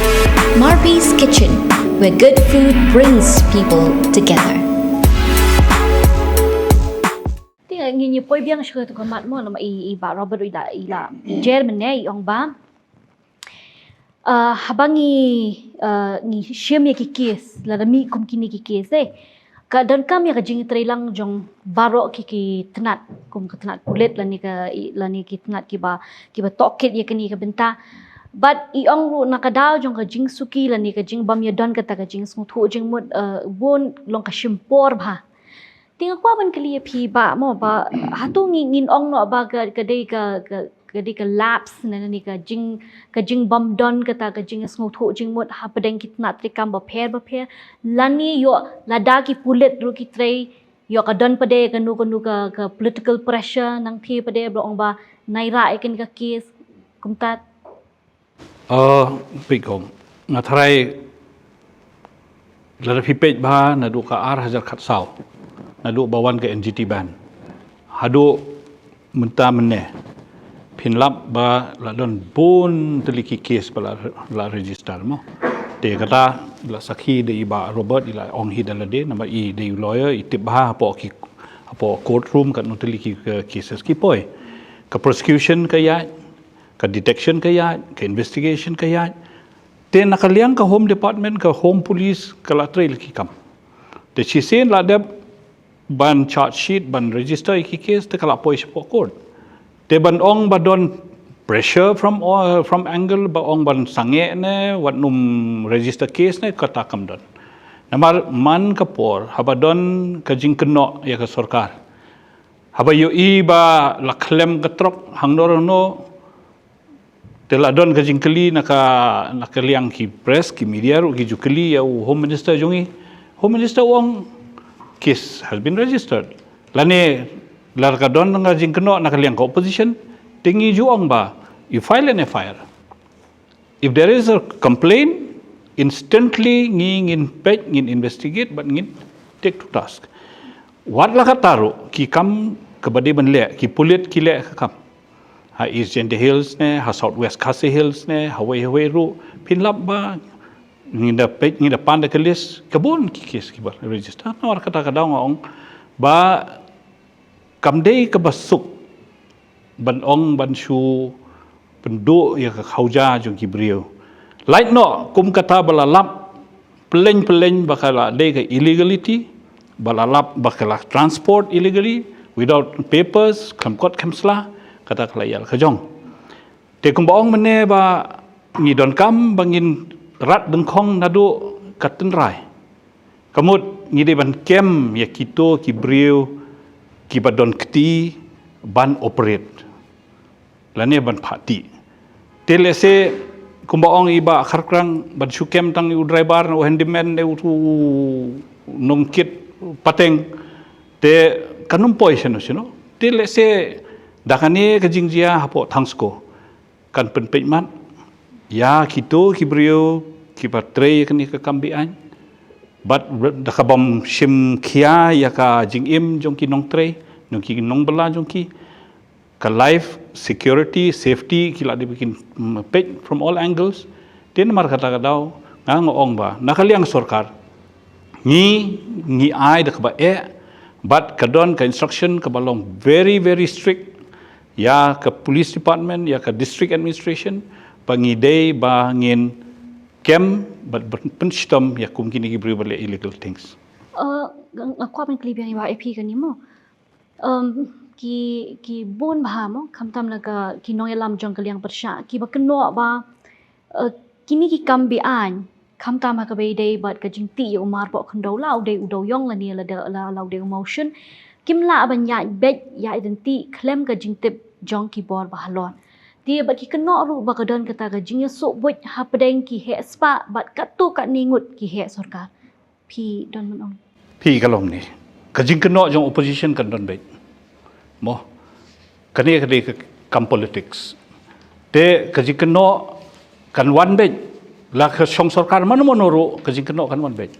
Marpi's Kitchen, where good food brings people together. Te ngin ïa poi biang sha katu ka mat mo, namar i, i Bah Robert i la, i la jer mynne, i ong ba, ah, haba ngi, ah, ngi shim ïa ki case, lada mih kum kine ki case, eh, ka donkam ïa ka jingtreilang jong baroh ki, ki tnat, kum ka tnat pulit lane ka, i, lane ki tnat ki ba, ki ba tohkit ïa kane ka bynta. Bad i ong ruh na ka daw jong ka jingsuki lane ka jingbym ïadon kata ka jingsngewthuh jingmut, ah, bun long ka shim por bha. Te nga kwah ban kylli ïa phi Bah mo, ba hato ngi, ngin ong noh ba ka, ka dei ka, ka, ka dei ka lapse ne, ne ka jing, ka jingbym don kata ka jingsngewthuh jingmut hapdeng ki tnat treikam bapher bapher, lane ïoh lada ki pulit ruh ki trei, ïoh ka don pat de kano kano ka, ka political pressure nangthie pat de ba ong ba nai rah ïa kane ka case kumta? Uh, peit ko, nga tharai lada phi peit bha naduh ka ar hajar khatsaw, naduh ba wan ka N G T ban haduh mynta mynne, phin lap ba la don bun tylli ki case ba la, la register mo. Te kata la sakhi da i Bah Robert, i la ong hi da lade, namar i da i lawyer, i tip bha hapoh ki, hapoh courtroom katno tylli ki, ki cases ki poi. Ka prosecution ka ïaid, ka detection ka ïaid, ka investigation ka ïaid. Te na ka liang ka Home Department, ka Home Police, ka la trei la ki kam. Te shisien la dep ban charge sheet, ban register ïa ki case, te ka la poi shapoh court. Te ban ong ba don pressure from, uh, from angle, ba ong ban sangeh ne wat nym register case ne, kata kam don. Namar man ka por, haba don ka jingkynnoh ïa ka sorkar, haba ïohi ba la khlem ka trok hangno hangno, te la don ka jingkylli na ka, na ka liang ki press, ki media ruh ki ju kylli ïa u Home Minister jong ngi. Home Minister u ong, case has been registered. Lane la ka don ka jingkynnoh na ka liang ka opposition, te ngi ju ong ba, you file an F I R. If there is a complaint, instantly ngi ngin peit, ngin investigate, bad ngin take to task. Wat la kata ruh, ki kam kaba dei ban leh, ki pulit ki leh ka kam. Ha East Jaintia Hills ne, ha South West Khasi Hills ne, hawei hawei ruh, phin lap ba, ngi da peit, ngi da pan da ka list, ka bun ki case kiba register. Namar kata ka daw nga ong, ba kam dei kaba suk ban ong ban shu pynduh ïa ka khawja jong ki briew. Lait noh, kum kata ba la lap, pyllein pyllein ba ka la dei ka illegality, ba la lap ba ka la transport illegally, without papers, khlem kot khlem sla, kata ka la ïa la ka jong. Te kumba ong mynne ba ngi donkam ba ngin rat dyngkhong naduh ka tynrai. Ka mut ngi dei ban kem ïa kito ki briew kiba don kti ban operate. Lane ban phah tih. Te lehse kumba ong i Bah Kharkrang ban shu kem tang u driver ne u handyman ne u, u nongkit pateng. Te kan ym poi shano shano. Te lehse da kane ka jingjia hapoh Thangsko kan pynpeit mat ïa kito ki briew kiba trei ïa kane ka kam be-aiñ. Bad da kaba ym shim khia ïa ka jingim jong ki nongtrei, jong ki nongbylla jong ki. Ka life, security, safety, ki la dei ba kin, mm, peit from all angles. Te namar kata ka daw, nga nga ong ba, na ka liang sorkar, ngi, ngi ai da kaba eh, bad ka don ka instruction kaba long very, very strict, ïa ka police department, ïa ka district administration, ba ngi dei ba ngin kem, bad, bad pynshitom, ïa kum kine ki briew ba leh illegal things. Uh, nga kwah ban kylli biang ïa i Bah A P kane mo. Um, ki, ki bun bha mo, khamtam na ka, ki nongïalam jong ka liang pyrshah, kiba kynnoh ba, uh, kine ki kam be-aiñ, khamtam ha kaba ïadei bad ka jingtih ïa u mar poh khyndew, la u dei u dewiong lane la de, la, la u dei u mawshun, kim lah ban ïaid beit ïaid ryntih khlem ka jingtip jong ki bor ba halor. Te bad ki kynnoh ruh ba ka don kata ka jingïasoh buit hapdeng ki heh spah bad katto katne ngut ki heh sorkar. Phi don ban ong? Phi, ka long ne, ka jingkynnoh jong opposition kan don beit. Mo. Kane ka dei ka kam politics. Te ka jingkynnoh kan wan beit. La ka shong sorkar mano mano ruh, ka jingkynnoh kan wan beit.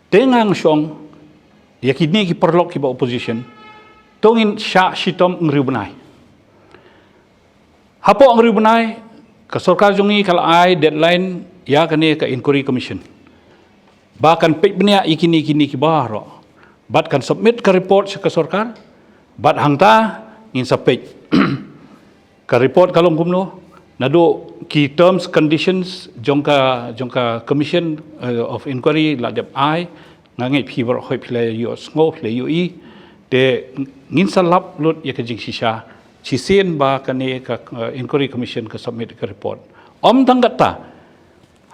Te nga nga shong, ïa kine ki paralok kiba opposition, to ngin shah shitom hynriew bnai. Hapoh hynriew bnai, ka sorkar jong ngi ka la ai deadline ïa kane ka inquiry commission. Ba kan peit bniah ïa kine kine ki baroh. Bad kan submit ka report sha ka sorkar. Bad hangta ngin sa peit. Ka report ka long kumno, naduh ki terms conditions jong ka, jong ka commission, eh, of inquiry la dep ai, nga ngeit phi baroh hoi phi la ïohsngew, phi la ïohi. Te ngin sa lap lut ïa ka jingshisha shisien ba kane ka, uh, inquiry commission ka submit ka report. Ym tang katta,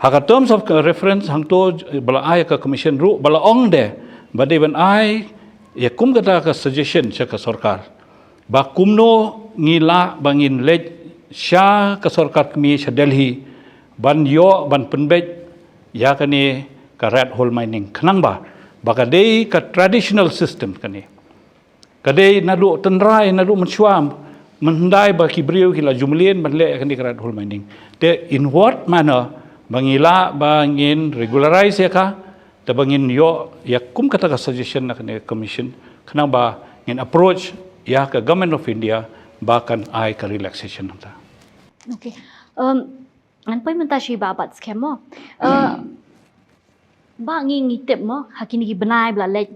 ha ka terms of reference hangto ba la ai ka commission ruh ba la ong de ba dei ban ai ïa kum kata ka suggestion sha ka sorkar. Ba kumno ngi lah ba ngin leit sha ka sorkar kmie sha Delhi ban ïoh ban pynbeit ïa kane ka red hole mining khnang ba, ba ka dei ka traditional system kane. Ka dei naduh tynrai, naduh mynshuwa, mynhyndai ba ki briew ki la ju mlien ban leh ïa kane ka red hole mining. Te in what manner ba ngi lah ba ngin regularize ïa ka, te ba ngin ïoh ïa kum kata ka suggestion na kane ka commission, khnang ba ngin approach ïa ka Government of India ba kan ai ka relaxation hangta. Okay. Um, Ngan poi mynta shi ba bat skhem mo. Eh, ba ngi ngi tip mo, ha kine ki bnai ba la leit,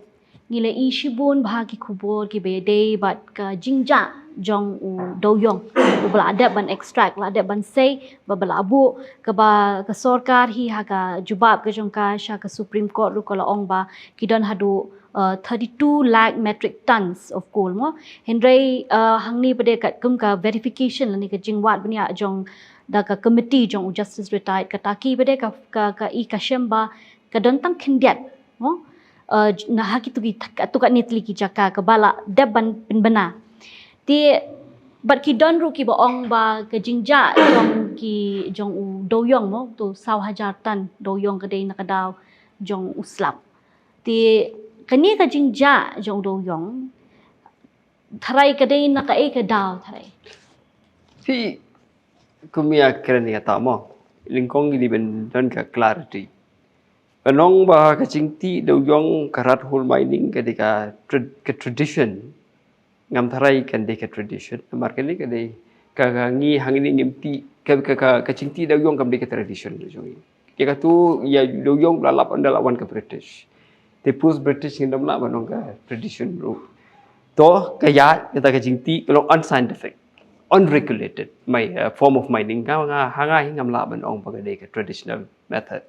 ngi la i shibun ba ha ki khubor ki ba ïadei bad ka jingjah jong u dewïong, u ba la dep ban extract, la dep ban sei, ba ba la buh, kaba ka sorkar hi ha ka jubab ka jong ka sha ka Supreme Court ruh ka la ong ba ki don haduh uh, thirty-two lakh metric tons of coal mo. Hynrei uh, hangne pat de kat kum ka verification lane ka jingwad bniah jong da ka committee jong u Justice Retired Kataki pat de ka, ka, ka i ka shem ba ka don tang khyndiat mo. Uh, na ha kitu ki, katu katne tylli ki jaka kaba la dep ban pynbna. Te bad ki don ruh ki ba ong ba ka jingjah jong ki, jong u dewïong mo, tu saw hajar tan dewïong ka dei na ka daw jong u slap. Te kane ka jingjah jong u dewïong, tharai ka dei na kaei ka daw tharai? Phi, kum ïa kren ïa kata mo, nyngkong ngi dei ban don ka clarity. Ban ong ba ka jingtih dewïong, ka rat hole mining ka dei ka, tra- ka tradition, ngam tharai kan dei ka tradition. Namar kane ka dei ka, ka ngi hangne ngim tih, ka, ka, ka, ka jingtih dewïong kam dei ka tradition jong ngi. Ïa katu ïa dewïong la lap ynda la wan ka British. Te post British ngin ym lah ban ong ka tradition ruh. To ka ïa, kata ka jingtih ka long unscientific, unregulated, my uh, form of mining. Nga, nga, ha nga hi ngam lah ban ong ba ka dei ka traditional method.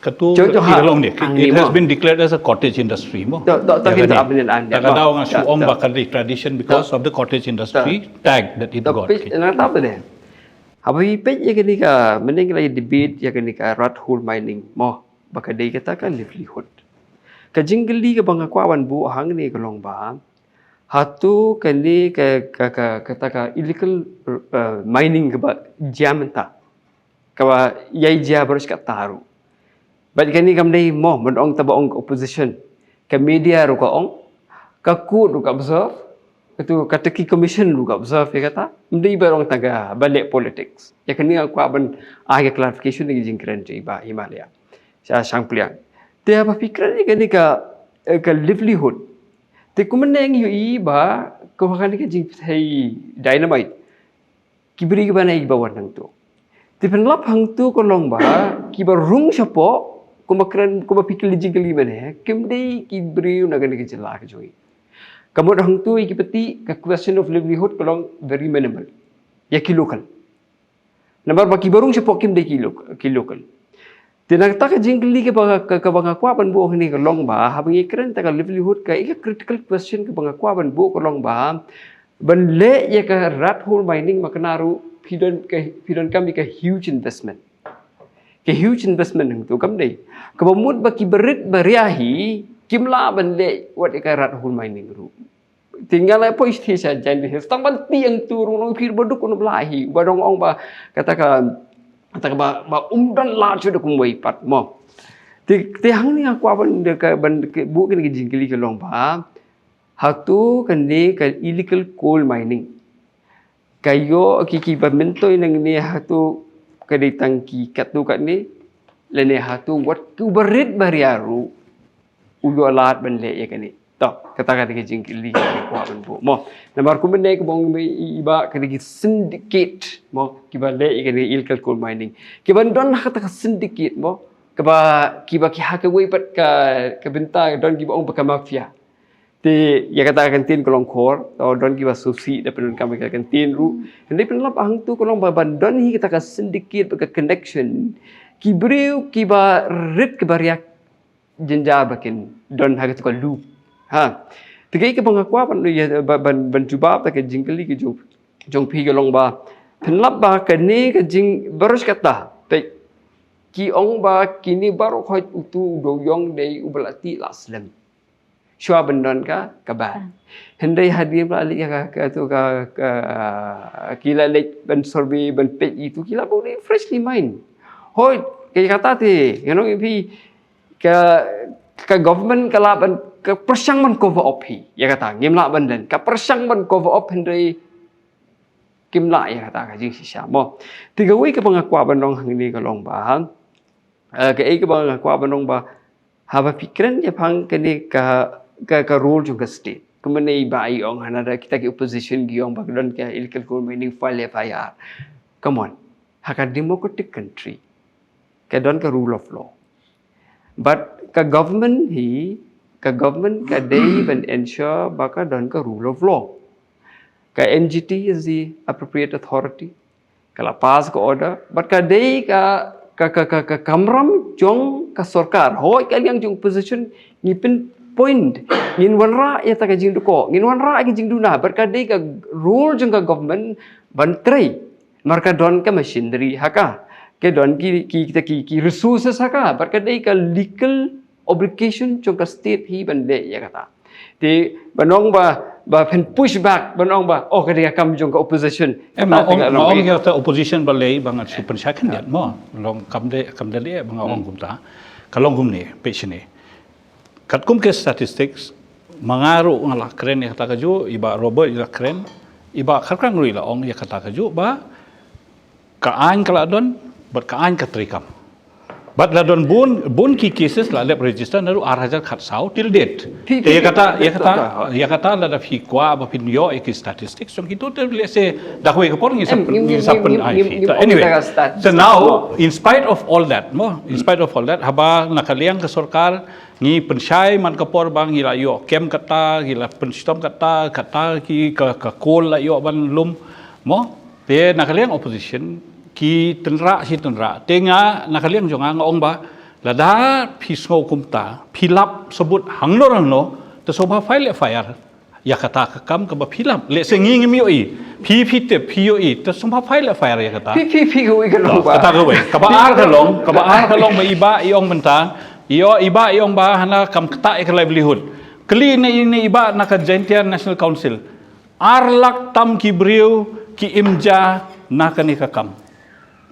Katu Jong- jong ka ha- long ni. ang It ni has mo. Been declared as a cottage industry mo. To- to- to- Ïa kita kane. Abin an- Ta ka daw nga shu ong ba ka dei tradition because of the cottage industry tag that it got. Tapi na ta ba dei. Haba i peit ïa kane ka, mynne ngi la debate ïa kane ka rat hole mining mo, ba ka dei kata ka livelihood. Ka jingkylli kaba nga kwah ban buh hangne ka long ba, hato kane ka, ka, ka, kata ka illegal uh, mining kaba jia mynta, kaba ïai jia baroh shi katta ruh. Bad kane kam dei mo, ban ong taba ong ka opposition. Ka media ruh ka ong, ka court ruh ka observe, katu ka Turkey Commission ruh ka observe ïa kata. Ym dei ba ong tang ka ba leh politics. Ïa kane nga kwah ban ai ka clarification ïa ka jingkren jong i Bah Himalaya. Sha shang pliang. Te haba phi kren ïa kane ka, eh, ka livelihood. Te kumne ngi ïohi ba, ka kane ka jingpynthei dynamite. Ki briew kiba nai kiba wan hangto. Te pynlap hangto ka long ba, kiba rung shapoh, kumba kren, kumba phi kylli jingkylli mynne, kim dei ki briew na kane ka jylla ka jong ngi. Ka mut hangto ïa ki pati, ka question of livelihood ka long very minimal. Ïa ki local. Namar ba kiba rung shapoh kim dei ki local, ki local. Te na kata ka jingkylli kaba, ka, kaba nga kwah ban buh hangne ka long ba, haba ngi kren ta ka livelihood ka, ïa ka critical question kaba nga kwah ban buh ka long ba, ban leh ïa ka rat hole mining ma kane ruh phi don ka, phi donkam ïa ka huge investment. Ka huge investment hangto kam dei. Kaba mut ba kiba rit ba ria hi, kim lah ban leh wat ïa ka rat hole mining ruh. Te nga la poi sha Jaintia Hills tang ban tih hangto ruh, nongpynim baduk nongpynim hi, ba dang ong ba kata ka, kata ka ba, ba um don lad shuh da kumwei pat mo. Te, te hangne nga kwah ban da ka, ban ka, buh kane ka jingkylli ka long ba, hato kane ka illegal coal mining ka ïoh ki, kiba myntoi nangne, hato ka dei tang ki katto katne, lane hato wat ki uba rit ba ria ruh u ïoh lad ban leh ïa kane. To, kata ka dei ka jingkylli kaba nga kwah ban buh mo. Namar kumne kaba ong i Bah, ka dei ki syndicate mo, kiba leh ïa kane illegal coal mining. Kiba don ha kata ka syndicate mo, kaba, kiba ki ha kawei pat ka, ka bynta don kiba ong ba ka mafia. Te ïa kata ka ktien ka long khor, to don kiba sngewsih da pyndonkam ïa ka ktien ruh. Hynrei pynlap hangto ka long ba ban don hi kata ka syndicate bad ka connection, ki briew kiba rit kiba ria jynjar ba kin don ha kata ka loop. Ha. Te kaei kaba nga kwah ban, ïa, ban, ban, ban jubab ta ka jingkylli ka jong, jong phi ka long ba, pynlap ba kane ka jing, baroh shi katta, peit, ki ong ba kine baroh khoit utu u dewïong dei uba la tih la slem. Shuwa ban don ka, ka ban. Hynrei hadien ba la leit ïa ka, ka tu ka, ka, ki la leit ban survey, ban peit itu, ki la buh dei freshly mined. Hooid, ka kata te, ngan ong ïa phi, ka, ka government ka lah ban, ka pyrshang ban cover up hi. Ïa kata, ngim lah ban len, ka pyrshang ban cover up hynrei kim lah ïa kata ka jingshisha mo. Te kawei kaba nga kwah ban ong hangne ka long ba, eh, kaei kaba nga kwah ban ong ba, haba phi kren shaphang kane ka, ka, ka role jong ka state. Kumne i Bah i ong hana da kita ki opposition ki ong ba ka don ka illegal coal mining, file F I R. Come on. Ha ka democratic country ka don ka rule of law. But ka government hi, ka government ka dei ban ensure ba ka don ka rule of law. Ka N G T is the appropriate authority. Ka la pass ka order, but ka dei ka ka ka ka, ka kamram jong ka sorkar. Hoi ka liang jong opposition ngi pynpoint, ngin wanrah ïa ta ka jingduko, ngin wanrah ka jingduna, but ka dei ka role jong ka government ban trei. Mar ka don ka machinery ha ka, ka don ki ki ki, ki resources ha ka, but ka dei ka legal obligation jong ka state hi ban leh ïa kata. Te ban ong ba ba phin push back, ban ong ba oh ka dei ka kam jong ka opposition. Em, nga ong, nga ong ïa ka opposition ba lei ba nga shu pynshai khyndiat mo. Long kam dei, kam dei lei ba nga ong kumta. Ka long kumne, peit shane. Katkum ki statistics, ma nga ruh nga la kren ïa kata kajuh, i Bah Robert i la kren, i Bah Kharkang ruh i la ong ïa kata kajuh ba ka aiñ ka la don, bad ka aiñ ka treikam. Bad la don bun, bun ki cases la lep register naduh ar hajar khatsaw till date. Te ïa kata, ïa kata, ïa kata lada phi kwah ba phin ïoh ïa ki statistics jong kito te lehse da kawei ka por ngi sa pyn, ngi sa pyn ai phi. Anyway, so now, in spite of all that, mo, in spite of all that, haba na ka liang ka sorkar ngi pynshai man ka por ba ngi la ïoh kem kata, ngi la pynshitom kata, kata ki ka, ka coal la ïoh ban lum, mo. Te na ka liang opposition ki tynrah shi tynrah. Te nga na ka liang jong nga nga ong ba lada phi sngew kumta, phi lap sabut hangno hangno, te sngewbha file F I R ïa kata ka kam kaba phi lap. Lehse ngi ngim ïohi, phi phi tip, phi ïohi, te sngewbha file F I R ïa kata. Phi phi phi ïohi ka long ba kata kawei. Kaba ar ka long, kaba ar ka long ba i Bah i ong mynta, i ong, i Bah i ong ba hana kam ktah ïa ka livelihood. Kylli ne i, ne i Bah na ka Jaintia National Council. Ar lak tam ki briew ki im ja na kane ka kam.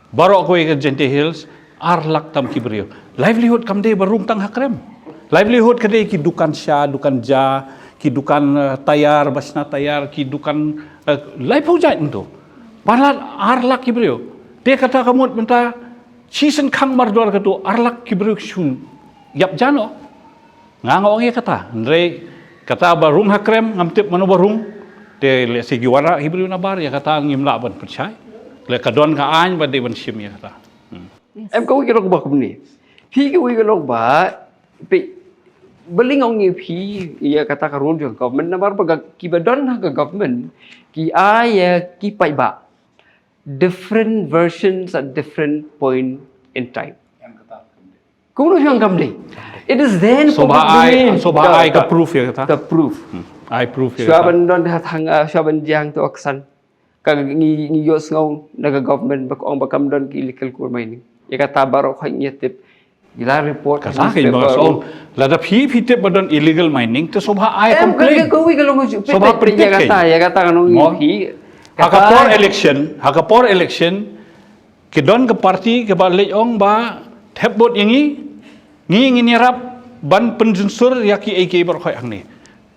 Baroh kawei ka Jaintia Hills, ar lak tam ki briew. Livelihood kam dei ba rung tang ha krem. Livelihood ka dei ki dukan sha, dukan ja, ki dukan, eh, tayar, ba shna tayar, ki dukan, eh, laiphew jait mynta. Palat ar lak ki briew. Te kata ka mut mynta shisien khang mardor katu ar lak ki briew shu ïap ja noh. Nga nga ong ïa kata, hynrei kata ba rung ha krem ngam tip mano ba rung. Te lehse ki wanrah ki briew nabar, ïa kata ngim lah ban pynshai. Leh ka don ka aiñ ba dei ban shim ïa kata. Hmm. Em kawei ka long ba kumne. Phi kawei ka long ba, phi, balei nga ong ïa phi ïa kata ka role jong ka government, namar ba ka, kiba don ha ka government ki ai ïa ki paidbah different versions at different point in time. Kumno phi ong kam dei? It is then public domain. Sngewbha ai ka proof ïa kata. Ka proof. Hmm. Ai proof ïa kata. Shuwa ban don ha thang, ah, shuwa ban jia hangto ha ksan, ka ngi, ngi ïohsngew na ka government ba ka ong ba kam don ki illegal coal mining. Ïa kata baroh khoit ngi tip. Ngi la report. Kata ka newspaper. Lada phi, phi tip ba don illegal mining, te sngewbha ai complaint. Em, ka, ka, ka, ka, ka long ju, sngewbha pyntik ïa kata, ïa kata ka long phi. Ha ka por election, ha ka por election, ki don ka party kaba leit ong ba thep vote ïa ngi, ngi ngin ïarap ban pynjunsur ïa kiei kiei baroh khoit hangne.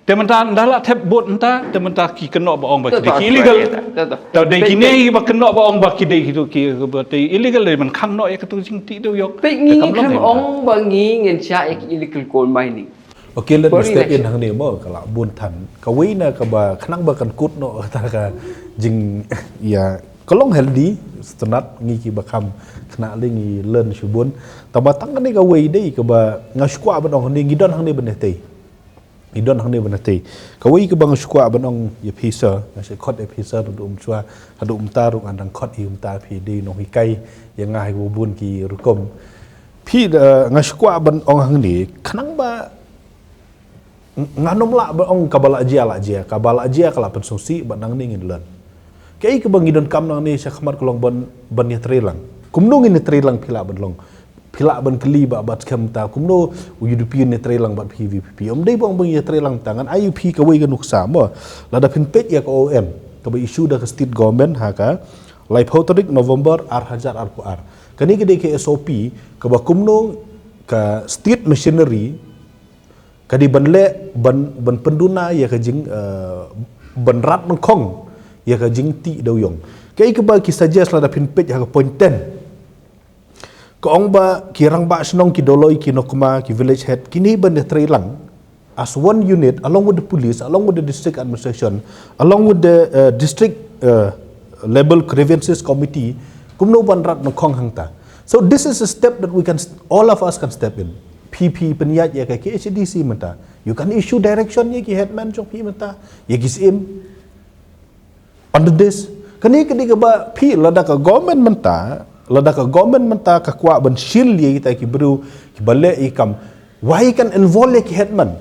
Te mynta ynda la thep vote mynta, te mynta ki kynnoh ba ong ba ki dei ki illegal. Te dei kine ba kynnoh ba ong ba ki dei ki, ki, ba dei illegal, dei ban khang noh ïa katu jingtih dewïong. Peit ngi khlem ong ba ngi ngin shah ïa ki illegal coal mining. Okay, let me step in hangne mo, ka la bun than. Kawei na kaba khnang ba kan kut noh kata ka jing, ïa, ka long healthy, sngewtynnat ngi kiba kham khynnah lei ngi learn shibun. Tangba tang kane kawei dei kaba nga shu kwah ban ong hangne, ngi don hangne ban ïatei. Ngi don hangne ban ïatei. Kawei kaba nga shu kwah ban ong ïa phi sir, nga shu khot ïa phi sir, haduh mynshwa, haduh mynta ruh nga dang khot ïa mynta phi dei nonghikai ïa nga ha kiba bun ki rukom. Phi, eh, nga shu kwah ban ong hangne, khnang ba ng-, ngan ym lah ban ong kaba la jia, la jia, kaba la jia ka la pynsngewsih, bad nangne ngin learn. Kaei kaba ngi donkam nangne shakhmat ka long ban, ban ïatreilang. Kumno ngin ïatreilang phi lah ban long. Phi lah ban kylli Bah Batskhem mynta, kumno u U D P un ïatreilang bad phi V P P. Ym dei ba ong ban ïatreilang mynta, ngan ai ïa phi kawei ka nuksa mo. Lada phin peit ïa ka O M kaba issue da ka state government ha ka laiphew tarik November ar hajar arphew ar. Kane ka dei ka S O P kaba kumno ka state machinery ka dei ban leh, ban, ban pynduna ïa ka jing, eh, ban rat nyngkong ïa ka jingtih dewïong. Kaei kaba ki suggest lada phin peit ha ka point ten. Ka ong ba ki rangbah shnong, ki doloi, ki nongkmie, ki village head, kine ban ïatreilang as one unit along with the police, along with the district administration, along with the, uh, district, uh, level grievances committee, Kumno ban rat nyngkong hangta. So this is a step that we can, all of us can step in. Phi phi pynïaid ïa ka K H A D C mynta. You can issue direction ïa ki headman jong phi mynta, ïa ki syiem. Under this, kane ka dei kaba phi, lada ka government mynta, lada ka government mynta ka kwah ban shield ïa kita ki briew kiba leh ïa ki kam, why kan involve ïa ki headman?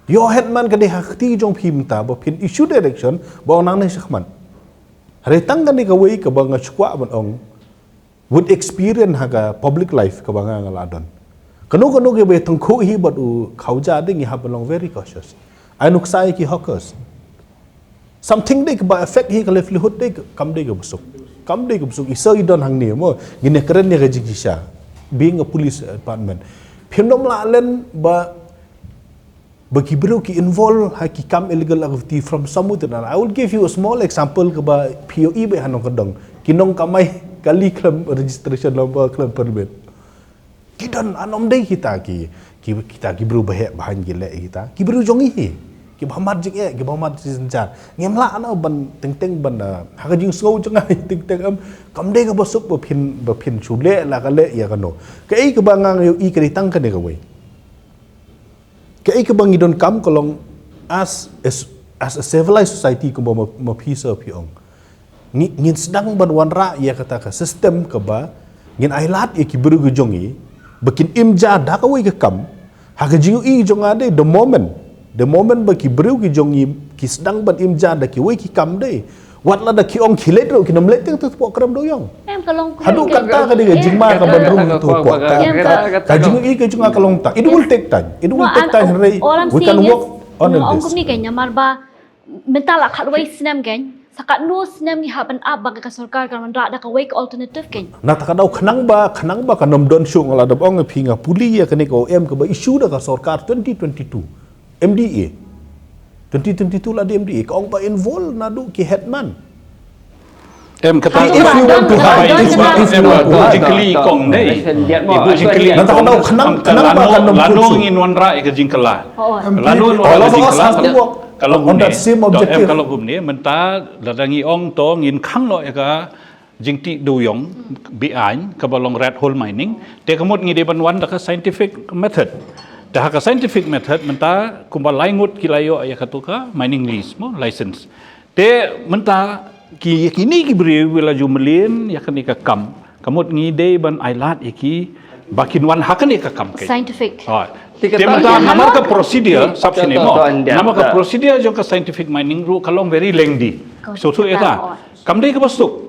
Ïoh headman ka dei ha kti jong phi mynta ba phin issue direction ba ong nangne shakhmat. Hynrei tang kane kawei kaba nga shu kwah ban ong, with experience ha ka public life kaba nga nga la don, kano kano kaba ïatyngkhuh hi bad u khawja, dei ngi hap ban long very cautious. Ai nuksa ïa ki hawkers. Something dei kaba affect hi ka livelihood, dei kam dei kaba suk. Kam dei kaba suk. I sa i don hangne mo, ngin ïakren ïa ka jingshisha. Being a police department, phim dom lah len ba ba ki briew ki involve ha ki kam illegal activity from somewhere to another. I will give you a small example kaba phi ïohi bha ha nongkyndong. Ki nongkamai kali khlem registration, lem ba khlem permit. Ki don, anom dei kita ki, ki kita ki briew ba heh ba haiñ ki leh kita. Ki briew jong ngi hi. Kiba mad jingeh, kiba mad jingsynshar. Ngim lah noh ban teng teng ban, ah, ha ka jingsngew jong nga teng teng, em, kam dei kaba suk ba phin, ba phin shu leh la ka leh ïa kano. Kaei kaba nga ïohi ka dei tang kane kawei. Kaei kaba ngi donkam ka long as, as, as a civilized society kumba ma, ma phi sa phi ong. Ngi, ngin sdang ban wanrah ïa kata ka system kaba ngin ailad ïa ki briew ki jong ngi ba kin im ja da kawei ka kam. Ha ka jingïohi jong nga dei, the moment, the moment ba ki briew ki jong ngi ki sdang ban im ja da kiwei ki kam dei, wat lada ki ong ki leit ruh, kin ym leit teng teng hapoh krem dewïong. Em, ka long, haduh katta ka dei ka jingma ka ban rung tu hapoh ka, ka, ka jingïohi ka jong nga ka long ta. It will take time. It will take time, hynrei we can work on this. Ong kumne kein, namar ba mynta la khatwei snem kein, sa katno snem ngi hap ban ap ba ka sorkar kan wanrah da kawei ka alternative kein. Na ta ka daw khnang ba, khnang ba kan ym don shuh, nga la dep ong ïa phi, nga pule ïa kane ka O M kaba issue da ka sorkar twenty twenty-two. M D A. Twenty twenty-two la dei M D A. Ka ong ba involve naduh ki headman. Em, kata, if you want to hide, if you, if you want to hide. Jingkylli kong nei. Ibu jingkylli. Nang tahu khnang, khnang ba kan lano ngin wanrah ïa ka jingkylla. Lano ngin wanrah ïa ka jingkylla. Kalau on that same objective. Kalau kumne, mynta lada ngi ong to ngin khang noh ïa ka jingtih dewïong, beaiñ, kaba long rat hole mining, te ka mut ngi dei ban wan da ka scientific method. Te ha ka scientific method mynta kumba lai ngut ki la ïoh ïa katu ka mining lease mo, license. Te mynta ki, kine ki briew ki la ju mlien ïa kane ka kam. Ka mut ngi dei ban ailad ïa ki ba kin wan ha kane ka kam kein. Scientific. Te mynta namar ka procedure, sap shane mo. Namar ka procedure jong ka scientific mining ruh ka long very lengthy. Shuh shuh ïa ka. Kam dei kaba suk.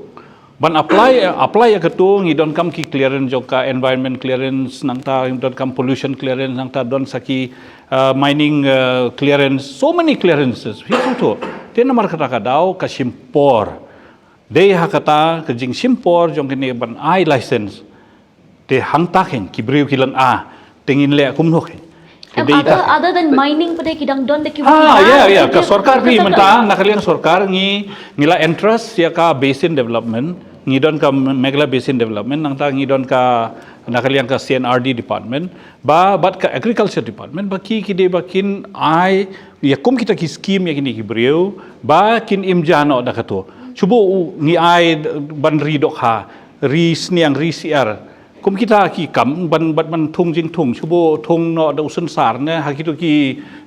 Ban apply, apply ïa katu ngi donkam ki clearance jong ka, environment clearance, nangta ngi donkam pollution clearance, nangta don sa ki, uh, mining, uh, clearance, so many clearances. Hi tu tu. Te namar kata ka daw ka shim por. Dei ha kata ka jingshim por jong kine ban ai license. Te hangta kein ki briew ki lynga, te ngin leh kumno kein. Other than mining pat ki dang don da ki, ha, ïa, ïa, ka sorkar phi mynta, na ka liang sorkar ngi, ngi la entrust ïa ka basin development, ngi don ka Meghalaya Basin Development, nangta ngi don ka, na ka liang ka C and R D department, ba, bad ka agriculture department, ba ki, ki dei ba kin ai ïa kum kita ki scheme ïa kine ki briew ba kin im ja noh da katu. Shu buh ngi ai ban ri dohkha, ri sniang, ri syiar. Kum kita ki kam ban, ban, ban thung jingthung, shu buh thung noh da u synsar ne, ha kitu ki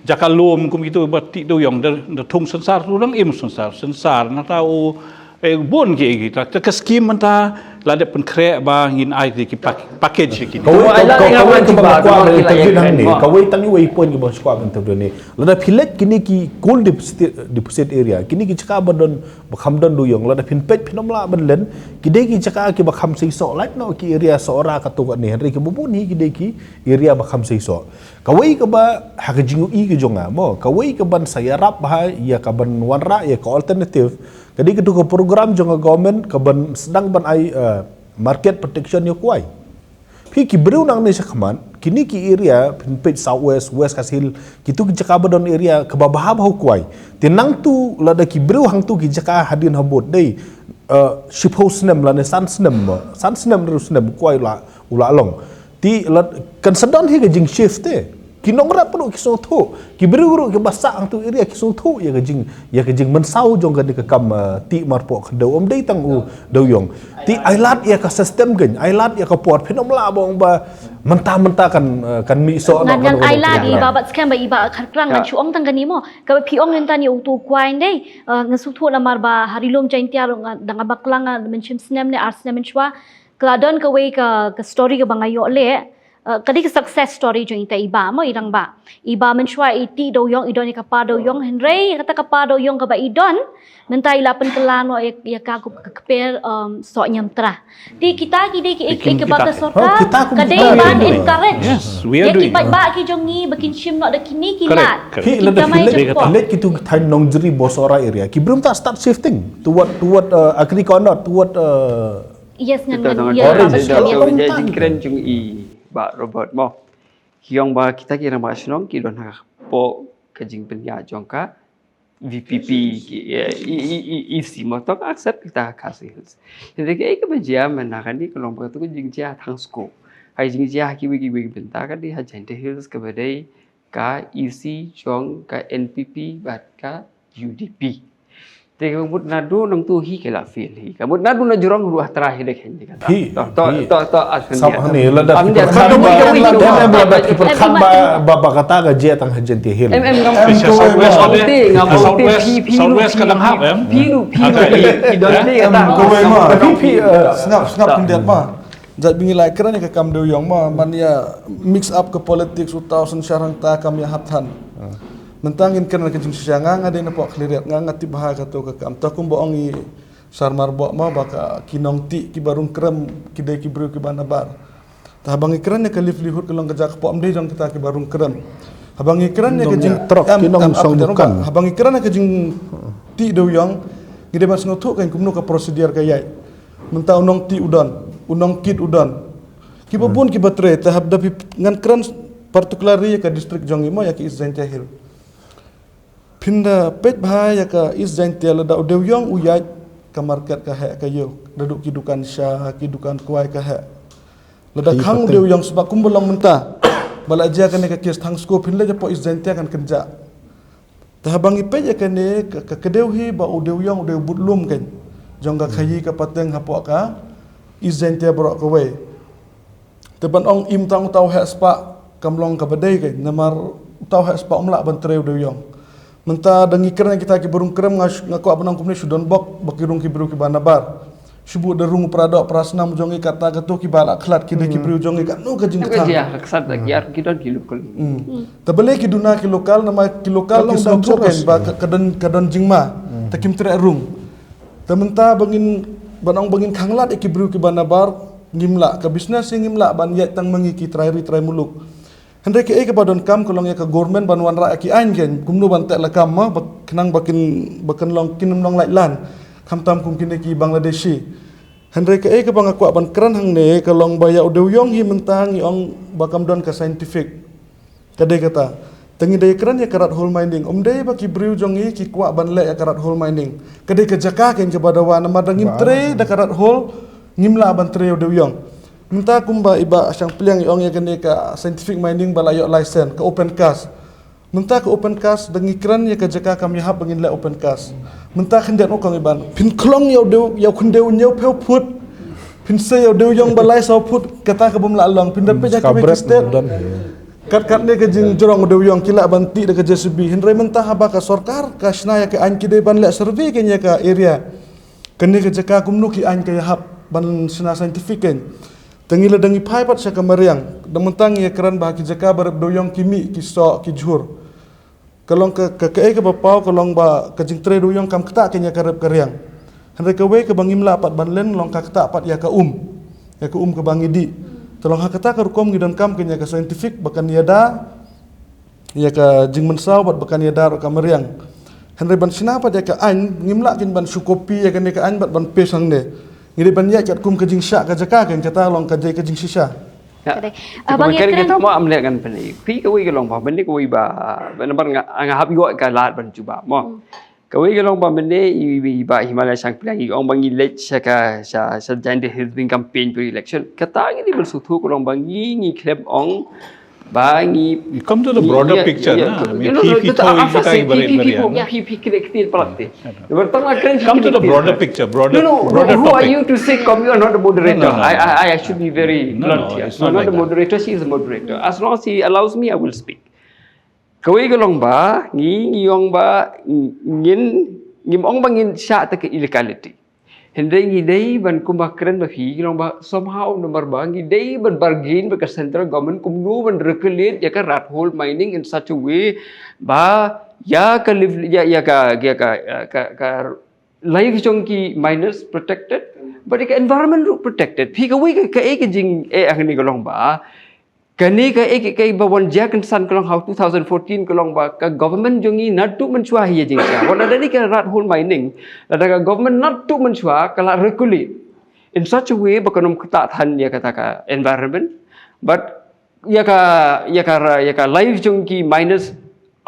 jaka lum kum kitu ba tih dewïong da, da thung synsar, tu dang im synsar, synsar, nangta u, eh, bun ki, kita, ta ka scheme mynta la dep pynkhreh ba ngin ai ki pack-, package ki. Kawei, kawei, kawei kaba nga kwah ban interview hangne, kawei tang iwei i point kaba nga kwah ban interview hangne. Lada phi leit kine ki coal deposit, deposit area, kine ki jaka ba don, ba kham don dewïong, lada phin peit phin ym lah ban len, ki dei ki jaka kiba kham seisoh, lait noh ki area Sohra katu kane, hynrei kiba bun hi ki dei ki area ba kham seisoh. Kawei kaba ha ka jingïohi ka jong nga mo, kawei kaban sa ïarap bha ïa kaban wanrah ïa ka alternative, ka dei katu ka program jong ka government kaban sdang ban ai, eh, market protection ïa u kwai. Phi, ki briew nangne shakhmat, kine ki area, phin peit South West, West Khasi Hills, kitu ki jaka ba don area kaba bha bha u kwai. Te nangtu lada ki briew hangtu ki jaka hadien habud dei, eh, shiphew snem lane san snem mo, san snem hynriew snem u kwai u la, u la long. Te lada kan sa don hi ka jingshift te. Ki nongrep ruh ki sngewthuh. Ki briew ruh kiba sah hangtu area ki sngewthuh ïa ka jing, ïa ka jingmynsaw jong kane ka kam, eh, tih marpoh khyndew, ym dei tang u dewïong. Te ai lad ïa ka system kein, ai lad ïa ka por, phin ym lah ba ong ba mynta mynta kan, eh, kan mih soh. Ngan, ngan ai lad ïa i Bah Batskhem bad i Bah Kharkrang, ngan shu ong tang kane mo. Kaba phi ong mynta ne uto u kwai ndei, eh, nga sngewthuh namar ba ha Ri Lum Jaiñtia ruh nga, da nga bakla nga, mynshem snem ne ar snem mynshuwa, ka la don kawei ka, ka story kaba nga ïoh leh, eh, ka dei ka success story jong ita i Bah mo, i rangbah. I Bah mynshuwa i tih dewïong, i don ïa ka pa dewïong, hynrei kata ka pa dewïong kaba i don, mynta i la pynkylla noh ïa, ïa ka kum ka kper, um, soh ñiamtra. Te kita ki dei ki, ki, ki, kiba ka sorkar ka dei ban encourage ïa ki paidbah ki jong ngi ba kin shim noh da kine ki lad. Ki leit kitu ki thaiñ Nongjri, Bosora area, ki briew mynta start shifting toward, toward, uh, Agri Connot, toward, uh, Yes, ngan, ngan, ïa, Bah Batskhem, ïa. Jingkren jong i Bah Robert mo. Ki ong ba kita ki rangbah shnong ki don hapoh ka jingpynïaid jong ka V P P, ki, eh, i, i, i, EC mo, to ka accept kita Khasi Hills. Hynrei kaei kaba jia mynta kane ka long ba to ka jingjia tang shuh. Ka jingjia ha kiwei kiwei ki bynta, ka dei ha Jaintia Hills kaba dei ka EC jong ka N P P bad ka U D P. Te ka mut naduh nangtu hi ka la fail hi. Ka mut naduh na jrong ruh ha trai hi dei khein dei kata. To, to, to, to, as sab hangne lada ki pyrkhat ba, lada ki pyrkhat ba, ba, ba kata ka jia tang ha Jaintia Hill. Em, em, ngam, South West, South West, South West ka dang hap, em? Phi ruh, phi ruh, phi don te kata. Em, kawei ma. Phi, phi, eh, sngap, sngap khyndiat ma. Jait ba ngi la kren ïa ka kam dewïong ma, man ïa mix up ka politics, uta u synshar hangta kam ïahap than. Mynta ngin kren ka jingshisha, nga nga dei na poh Khliehriat, nga nga tip bha kato ka kam. Ta kumba ong i Sar Marboh ma ba ka ki nongtih kiba rung krem ki dei ki briew kiba nabar. Ta haba ngi kren ïa ka livelihood ka long ka jaka pop, ym dei jong kita kiba rung krem. Haba ngi kren ïa ka jing, em, em, haba ngi kren ïa ka jingtih dewïong, ngi dei ban sngewthuh kein kumno ka procedure ka ïaid. Mynta u nongtih u don, u nongkit u don. Kiba bun kiba trei, te haba da phi, ngan kren particularly ïa ka district jong ngi mo, ïa ka East Jaintia Hill. Phin da peit bha ïa ka East Jaintia, lada u dewïong u ïaid, ka market ka heh ka ïew. Naduh ki dukan sha, ki dukan kwai ka heh. Lada khang u dewïong sbak kumba long mynta, ba la jia kane ka case tang shuh, phin leit hapoh East Jaintia kan kynjah. Te haba ngi peit ïa kane ka, ka, ka dei hi ba u dewïong u dei u budlum kein jong ka khaïi ka pateng hapoh ka East Jaintia baroh kawei. Te ban ong im tang uta u heh spah kam long kaba dei kein, namar uta u heh spah um lah ban trei u dewïong. Mynta da ngi kren kita kiba rung krem, nga sh-, nga kwah ban ong kumne, shu don bok ba ki rung ki briew kiba nabar. Shu bud da rung u para doh para snam jong ngi, kata kato kiba la khlad ki dei ki briew jong ngi, katno ka jingkthang. Ka jia, ka ksat da ki ar ki don ki local. Hmm. Ta balei ki duna ki local, namar ki local ki sngewthuh kein ba ka, ka don, ka don jingma. Ta kim treh rung. Ta mynta ba ngin, ban ong ba ngin khanglad ïa ki briew kiba nabar, ngim lah, ka business hi ngim lah ban ïaid tang ma ngi ki trai ri trai muluk. Hynrei kaei kaba donkam ka long ïa ka government ban wanrah ïa ki aiñ kein, kumno ban teh lakam ma, ba khnang ba kin, ba kin long, kin ym long lait lan. Khamtam kum kine ki Bangladeshi. Hynrei kaei kaba nga kwah ban kren hangne ka long ba ïa u dewïong hi mynta ngi ong ba kam don ka scientific. Ka dei kata. Te ngi dei kren ïa ka rat hole mining. Ym dei ba ki briew jong ngi ki kwah ban leh ïa ka rat hole mining. Ka dei ka jaka kein kaba dawa, namar da ngim trei da ka rat hole, ngim lah ban trei ïa u dewïong. Mynta kumba i Bah Shangpliang i ong ïa kane ka scientific mining ba la ïoh license, ka open cast. Mynta ka open cast da ngi kren ïa ka jaka kam ïahap ba ngin leh open cast. Mynta khyndiat u kong Iban. Phin khlong ïa u dew, ïa u khyndew hynñiew phew phut. Phin sei ïa u dewïong ba lai saw phut, kata ka bym lah long. Phin da peit ïa ka state. Kat kat ne ka jingjrong u dewïong ki lah ban tih da ka J C B. Hynrei mynta haba ka sorkar ka shna ïa ka aiñ, ki dei ban leh survey kein ïa ka area. Kane ka jaka kumno ki aiñ ka ïahap ban shna scientific kein. Te ngi la dang ïa phai pat sha ka mariang. Da mynta ngi ïa kren ba ki jaka ba rep dewïong ki mih, ki soh, ki jhur. Ka long ka, ka, kaei kaba paw ka long ba ka jingtrei dewïong kam ktah kein ïa ka rep ka riang. Hynrei kawei kaba ngim lah pat ban len long ka ktah pat ïa ka um. Ïa ka um kaba ngi dih. Te long ha kata ka rukom ngi donkam kein ïa ka scientific ba kan ïada ïa ka jingmynsaw bad ba kan ïada ruh ka mariang. Hynrei ban shna pat ïa ka aiñ, ngim lah kein ban shu copy ïa kane ka aiñ bad ban paste hangne. Ngi dei ban ïaid katkum ka jingshah ka jaka kein, kata long ka jai ka jingshisha. Ka dei. Abang ïa kren kita mo am leh ngan pynleh. Phi kawei ka long ba mynne kawei ba, ba namar nga, nga hap ïoh ka lad ban jubab mo. Kawei ka long ba mynne i, i Bah Himalaya Shangpliang i ong ba ngi leit sha ka, sha, sha Jaintia Hills ban campaign for election. Kata ngi dei ban sngewthuh ka long ba ngi, ngi khlem ong Ba ngi You come to the broader picture, na? I mean, phi phi thoi phi kai barit barit. Phi phi klik tin palat ti. Bertang lah kren. Come to the broader picture, broader No, no, broader who are topic. You to say come? You are not a moderator. No, no, no, I, I, no. I should be very No, blunt no, here. it's You are not not like a that. Moderator. She is a moderator. As long as she allows me, I will speak. Kawei ka long ba ngi ngi ong ba ngin ngim ong ba ngin shah ta ka illegality. Hynrei ngi dei ban kumba kren ba phi ngi long ba somehow number ba ngi dei ban bargain ba ka central government kumno ban regulate ya ka rat hole mining in such a way ba ya ka live ya ya ka ya ka ka, ka life jong ki miners protected, but ka environment ruh protected. Phi kawei ka ka e ka jing e ang ni ka long ba kane ka e ka ba wan ja kan san ka long ha two thousand fourteen ka long ba ka government jong ngi na tu man chwa hi jing cha. Wan da ni ka rat hole mining. Lada ka government na tu man chwa ka la regulate in such a way ba ka nom kata than ya kata ka environment. But ya ka ya ka ya ka life jong ki miners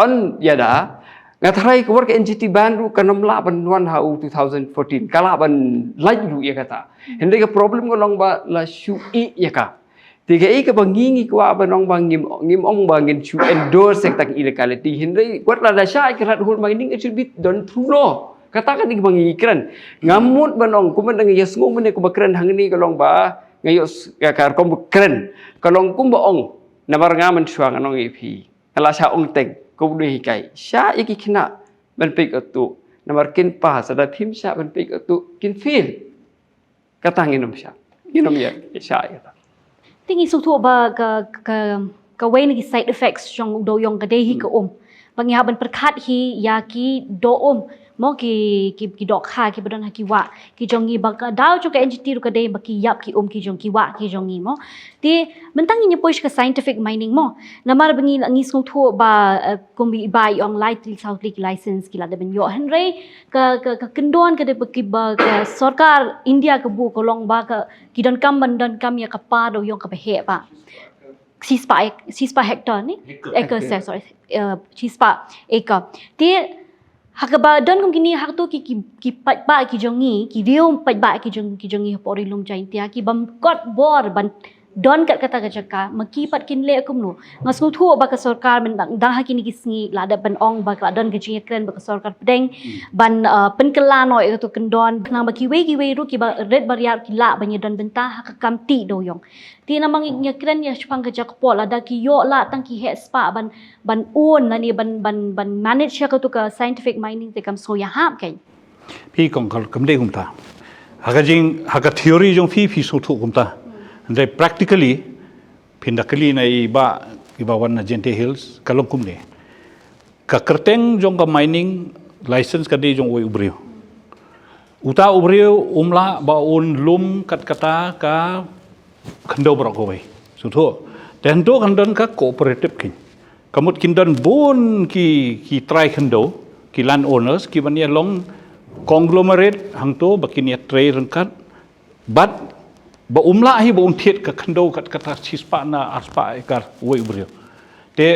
on ya da nga tharai ka war ka N G T ban ruh ka nom la ban wan ha u two thousand fourteen ka la ban like ruh ya kata. Hynrei ka problem ka long ba la shu i ya ka. Ti ka i ka ba ngi ngi kwah ba nong ba ngim ngim ong ba ngin shu endorse ya kata ka illegality. Hynrei wat la da sha ka rat hole mining, it should be done through law. Kata ka ding ba ngi kren. Nga mut ba nong kumba dang ya sngu mene kumba kren hang ni ka long ba nga yo ka kar kom kren. Ka long kumba ong namar nga man shwa nga nong i phi. Nga la sha ong teng ko bu dei hikai sha i ki khna ban pek atu. Namar kin pa sa da phim sha ban pek atu kin fil. Kata nginom sha nginom ya sha ya kata. Ti ngi sngewthuh ba ka ka ka wei na ki side effects jong u dewïong ka dei hi ka um. Ba ngi hap ban pyrkhat hi ya ki doh um mo ki ki ki dohkha ki ba don ha ki wah ki jong ngi ba ka daw jong ka N G T ruh ka dei ba ki ïap ki um ki jong ki wah ki jong ngi mo. Ti mynta ngi ïa poi sha ka scientific mining mo. Namar ba ngi ngi sngewthuh ba eh, kumba i ba i ong lai tylli saw tylli ki license ki la dep ban ïoh hynrei ka ka ka kyndon ka dei ba ki ba ka sorkar India ka bu ka long ba ka ki donkam ban donkam ïa ka par dewïong ka ba heh ba. Shispah ek- shispah hectare ni? Acre, sorry, sorry. Eh, shispah acre. Te ha kaba don kum kine ha kato ki ki ki paidbah ki jong ngi ki riew paidbah ki jong ki jong ngi hapoh ri lum Jaintia ki bym kot bor ban don kat kata ka jaka ma ki pat kin leh kumno. Nga sngewthuh ba ka sorkar mynta dang ha kine ki sngi la dep ban ong ba ka la don ka jingïakren ba ka sorkar pdeng ban eh, pynkylla noh ïa kato kyndon khnang ba kiwei kiwei ruh ki ba rit ba riar ki lah ban ïadon bynta ha ka kam tih dewïong. Te namar ngi ïakren ïa shaphang ka jaka pok lada ki ïoh lah tang ki heh spah ban ban own lane ban ban ban manage ïa kato ka scientific mining te kam sngew ïahap kein. Phi kong kal kam dei kumta. Ha ka jing ha ka theory jong phi phi sngewthuh kumta. Hynrei practically phin da kylli na i ba i ba wan na Jaintia Hills ka long kumne. Ka kyrteng jong ka mining license ka dei jong uwei u briew. Uta u briew um lah ba un lum kat kata ka khyndew baroh kawei. Sngewthuh. Te hynto kan don ka cooperative kein. Ka mut kin don bun ki ki trai khyndew ki land owners ki ban ïa long conglomerate hangto ba kin ïa trei ryngkat. Bad ba um lah hi ba un thied ka khyndew kat kata shispah na arspah acre uwei u briew. Te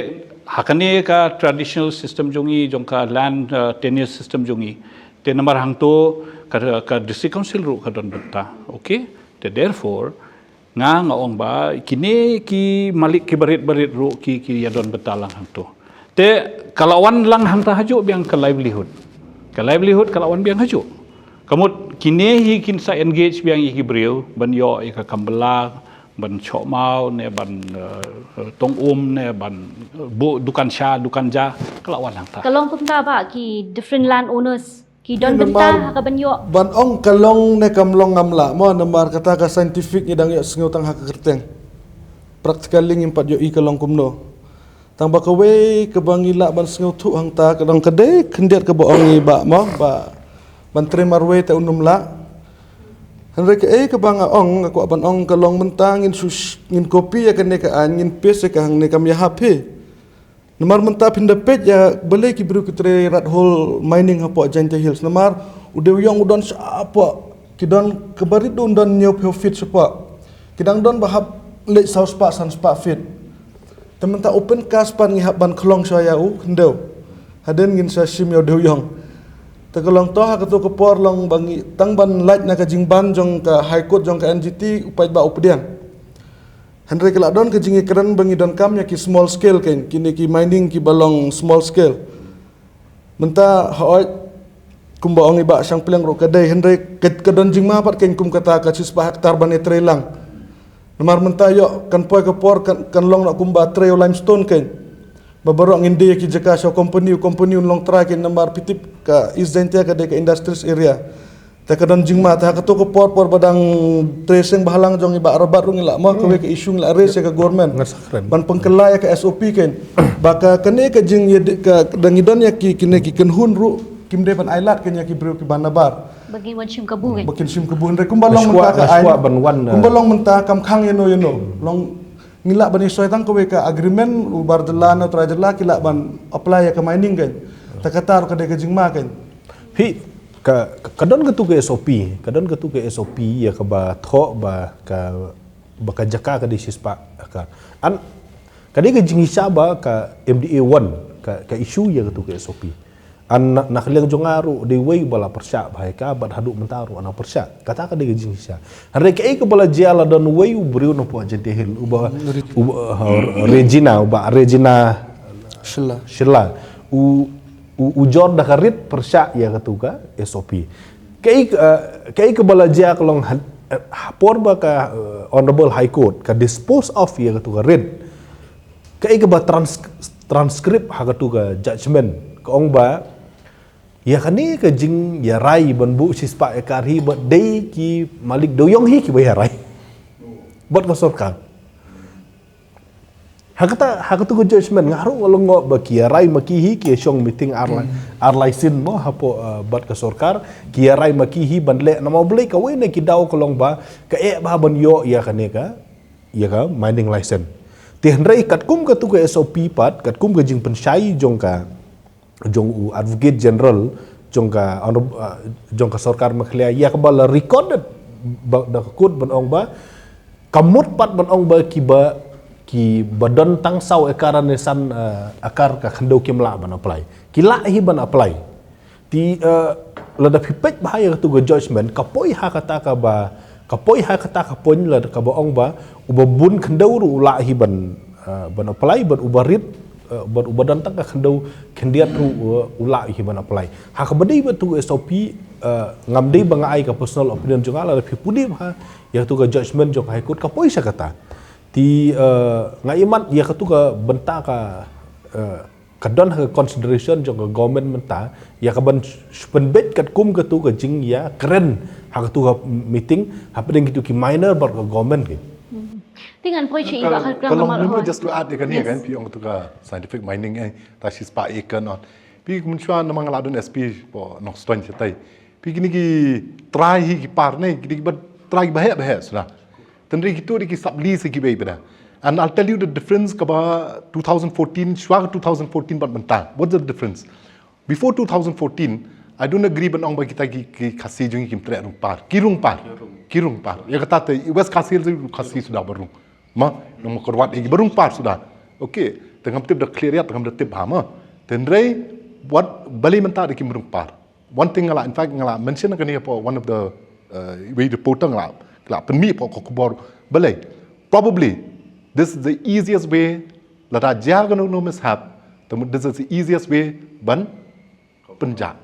ha kane ka traditional system jong ngi jong ka land uh, tenure system jong ngi. Te namar hangto ka ka district council ruh ka don bynta. Okay. Te therefore nga nga ong ba kine ki malik ki barit barit ruh ki ki ïa don bynta lang hangto. Te ka la wan lang hangta hajuh biang ka livelihood. Ka livelihood ka la wan biang hajuh. Ka mut kine hi kin sa engage biang ïa ki briew ban ïoh ïa ka kam bylla ban shoh maw ne ban uh, tong um ne ban uh, bu dukan sha dukan ja ka la wan hangta. Ka long kumta ba ki different land owners ki don bynta ha ka ban ïoh. Ban ong ka long ne kam long ngam lah mo namar kata ka scientific ngi dang ïoh sngew tang ha ka kyrteng. Practically ngim pat ïoh i ka long kumno. Tang ba kawei kaba ngi lah ban sngewthuh hangta ka dang ka dei khyndiat kaba ong i ba mo ba ban trei marwei te un ym lah. Hynrei kaei kaba nga ong nga kwah ban ong ka long mynta ngin sus ngin copy ïa kane ka aiñ ngin paste ïa ka hangne kam ïahap hi. Namar mynta phin da peit ïa balei ki briew ki trei rat hole mining hapoh Jaintia Hills namar u dewïong u don shapoh ki don kaba rit un don hynñiew phew feet shapoh. Ki dang don ba hap leit saw spah san spah feet. Te mynta open cast pat ngi hap ban khlong sha ïa u khyndew. Hadien ngin sa shim ïa u dewïong. Te ka long to ha kato ka por long ba ngi tang ban lait na ka jingban jong ka High Court jong ka N G T u paidbah u pdiang. Hynrei ka la don ka jingïakren ba ngi donkam ïa ki small scale kein, kine ki mining kiba long small scale. Mynta hooid kumba ong i Bah Shangpliang ruh ka dei, hynrei ka, ka don jingma pat kein kum kata ka shispah hektar ban ïatrei lang. Namar mynta ïoh kan poi ka por kan, kan long na kumba trei u limestone kein. Ba baroh ngin die ïa ki jaka sha u company, u company un long trai kein namar phi tip ka East Jaintia ka dei ka industrious area. Te ka don jingma, te ha kato ka por por ba dang trei seng bhalang jong i Bah Robert ruh ngi la mo, kawei ka issue ngi la raise ïa ka government. Ngan sa kren. Ban pynkylla ïa ka S O P kein. Ba ka kane ka jing ïa di-, ka dang ngi don ïa ki, kine ki kynhun ruh kim dei ban ailad kein ïa ki briew kiba nabar. Ba ngin wan shim kabu kein. Ba kin shim kabu, hynrei kumba long mynta ka aiñ. Kumba long mynta kam khang ïano ïano. Long ngi lah ban ïasoi tang kawei ka agreement, u bar jylla na u trai jylla ki lah ban apply ïa ka mining kein. Te kata ruh ka dei ka jingma kein. Phi, ka, ka, ka don katu ka S O P, ka don katu ka S O P ïa kaba thoh ba ka, ba ka jaka ka dei shispah hektar. An, ka dei ka jingshisha ba ka M D A one, ka, ka issue ïa katu ka S O P. An na, na ka liang jong nga ruh dei wei ba la pyrshah bha ïa ka, bad haduh mynta ruh ana pyrshah. Kata ka dei ka jingshisha. Hynrei kaei kaba la jia la don wei u briew na pdeng Jaintia Hills, uba, uba, uh, Regina, uba Regina Shylla. Shylla. U, u, u jor da ka writ pyrshah ïa katu ka S O P. Kaei, uh, kaei kaba la jia ka long ha, uh, ha por ba ka, uh, Honorable High Court ka dispose of ïa katu ka writ. Kaei kaba trans-, transcript ha katu ka judgment ka ong ba ïa kane ka jingïarai ban buh shispah ïa ka ri ba dei ki malik dewïong hi kiba ïarai. Bad ka sorkar. Ha kata, ha katu ka judgment nga ruh nga long ba ki ïarai ma ki hi, ki shong meeting ar lai, ar lai sien mo hapoh, uh, bad ka sorkar, ki ïarai ma ki hi ban leh, namar balei kawei na ki daw ka long ba ka eh bha ban ïoh ïa kane ka, ïa ka mining license. Te hynrei katkum katu ka S O P pat, katkum ka jingpynshai jong ka, jong u Advocate General jong ka, uh, jong ka sorkar Meghalaya ïa kaba la recorded ba, da ka court ban ong ba ka mut pat ban ong ba kiba, kiba don tang saw ekar ne san, uh, ekar ka khyndew kim lah ban apply. Ki lah hi ban apply. Te, uh, lada phi peit bha ïa katu ka judgment ka poi ha kata kaba, ka poi ha kata ka point lada kaba ong ba uba bun khyndew ruh u lah hi ban, uh, ban apply, bad uba rit, uh, bad uba don tang ka khyndew khyndiat ruh, uh, u lah hi ban apply. Ha kaba dei bad tu S O P, uh, ngam dei ba nga ai ka personal opinion jong nga, lada phi pule bha ïa katu ka judgment jong ka High Court ka poi sha kata. Te, uh, nga ïa mad ïa katu ka bynta ka, uh, ka don ha ka consideration jong ka government mynta ïa ka ban sh-, pynbeit katkum katu ka jingïakren ha katu ka meeting hapdeng kitu ki miner bad ka government ki. Te ngan poi sha i Bah Kharkhiang. Ka long namar, just to add ïa kane kan, phi ong katu ka scientific mining, eh, ta shispah acre not. Phi mynshuwa namar nga la don S P hapoh Nongstoiñ shatai. Phi kine ki trai hi ki par ne, kine ki ba trai ba heh ba heh suda. Tynrai kitu dei ki sap lease kiwei pat. And I'll tell you the difference kaba two thousand fourteen, shuwa ka two thousand fourteen bad mynta. What's the difference? Before two thousand fourteen, I don't agree ban ong ba kita ki, ki Khasi jong ngi kim treh rung par. Ki rung par. Ki rung par. Ïa kata te West Khasi Hills Khasi suda ba rung. Ma, nong ma Kyrwat ïa ki ba rung par suda. Okay, te ngam tip da Khliehriat, te ngam da tip bha ma. Tynrai, wat balei mynta dei kim rung par. One thing nga la, in fact, nga la mention kane hapoh one of the, uh, wei reporter nga la, la pynmih hapoh ka khubor. Balei, probably, this is the easiest way, lada jia kano kano mishap, te this is the easiest way ban pynjah.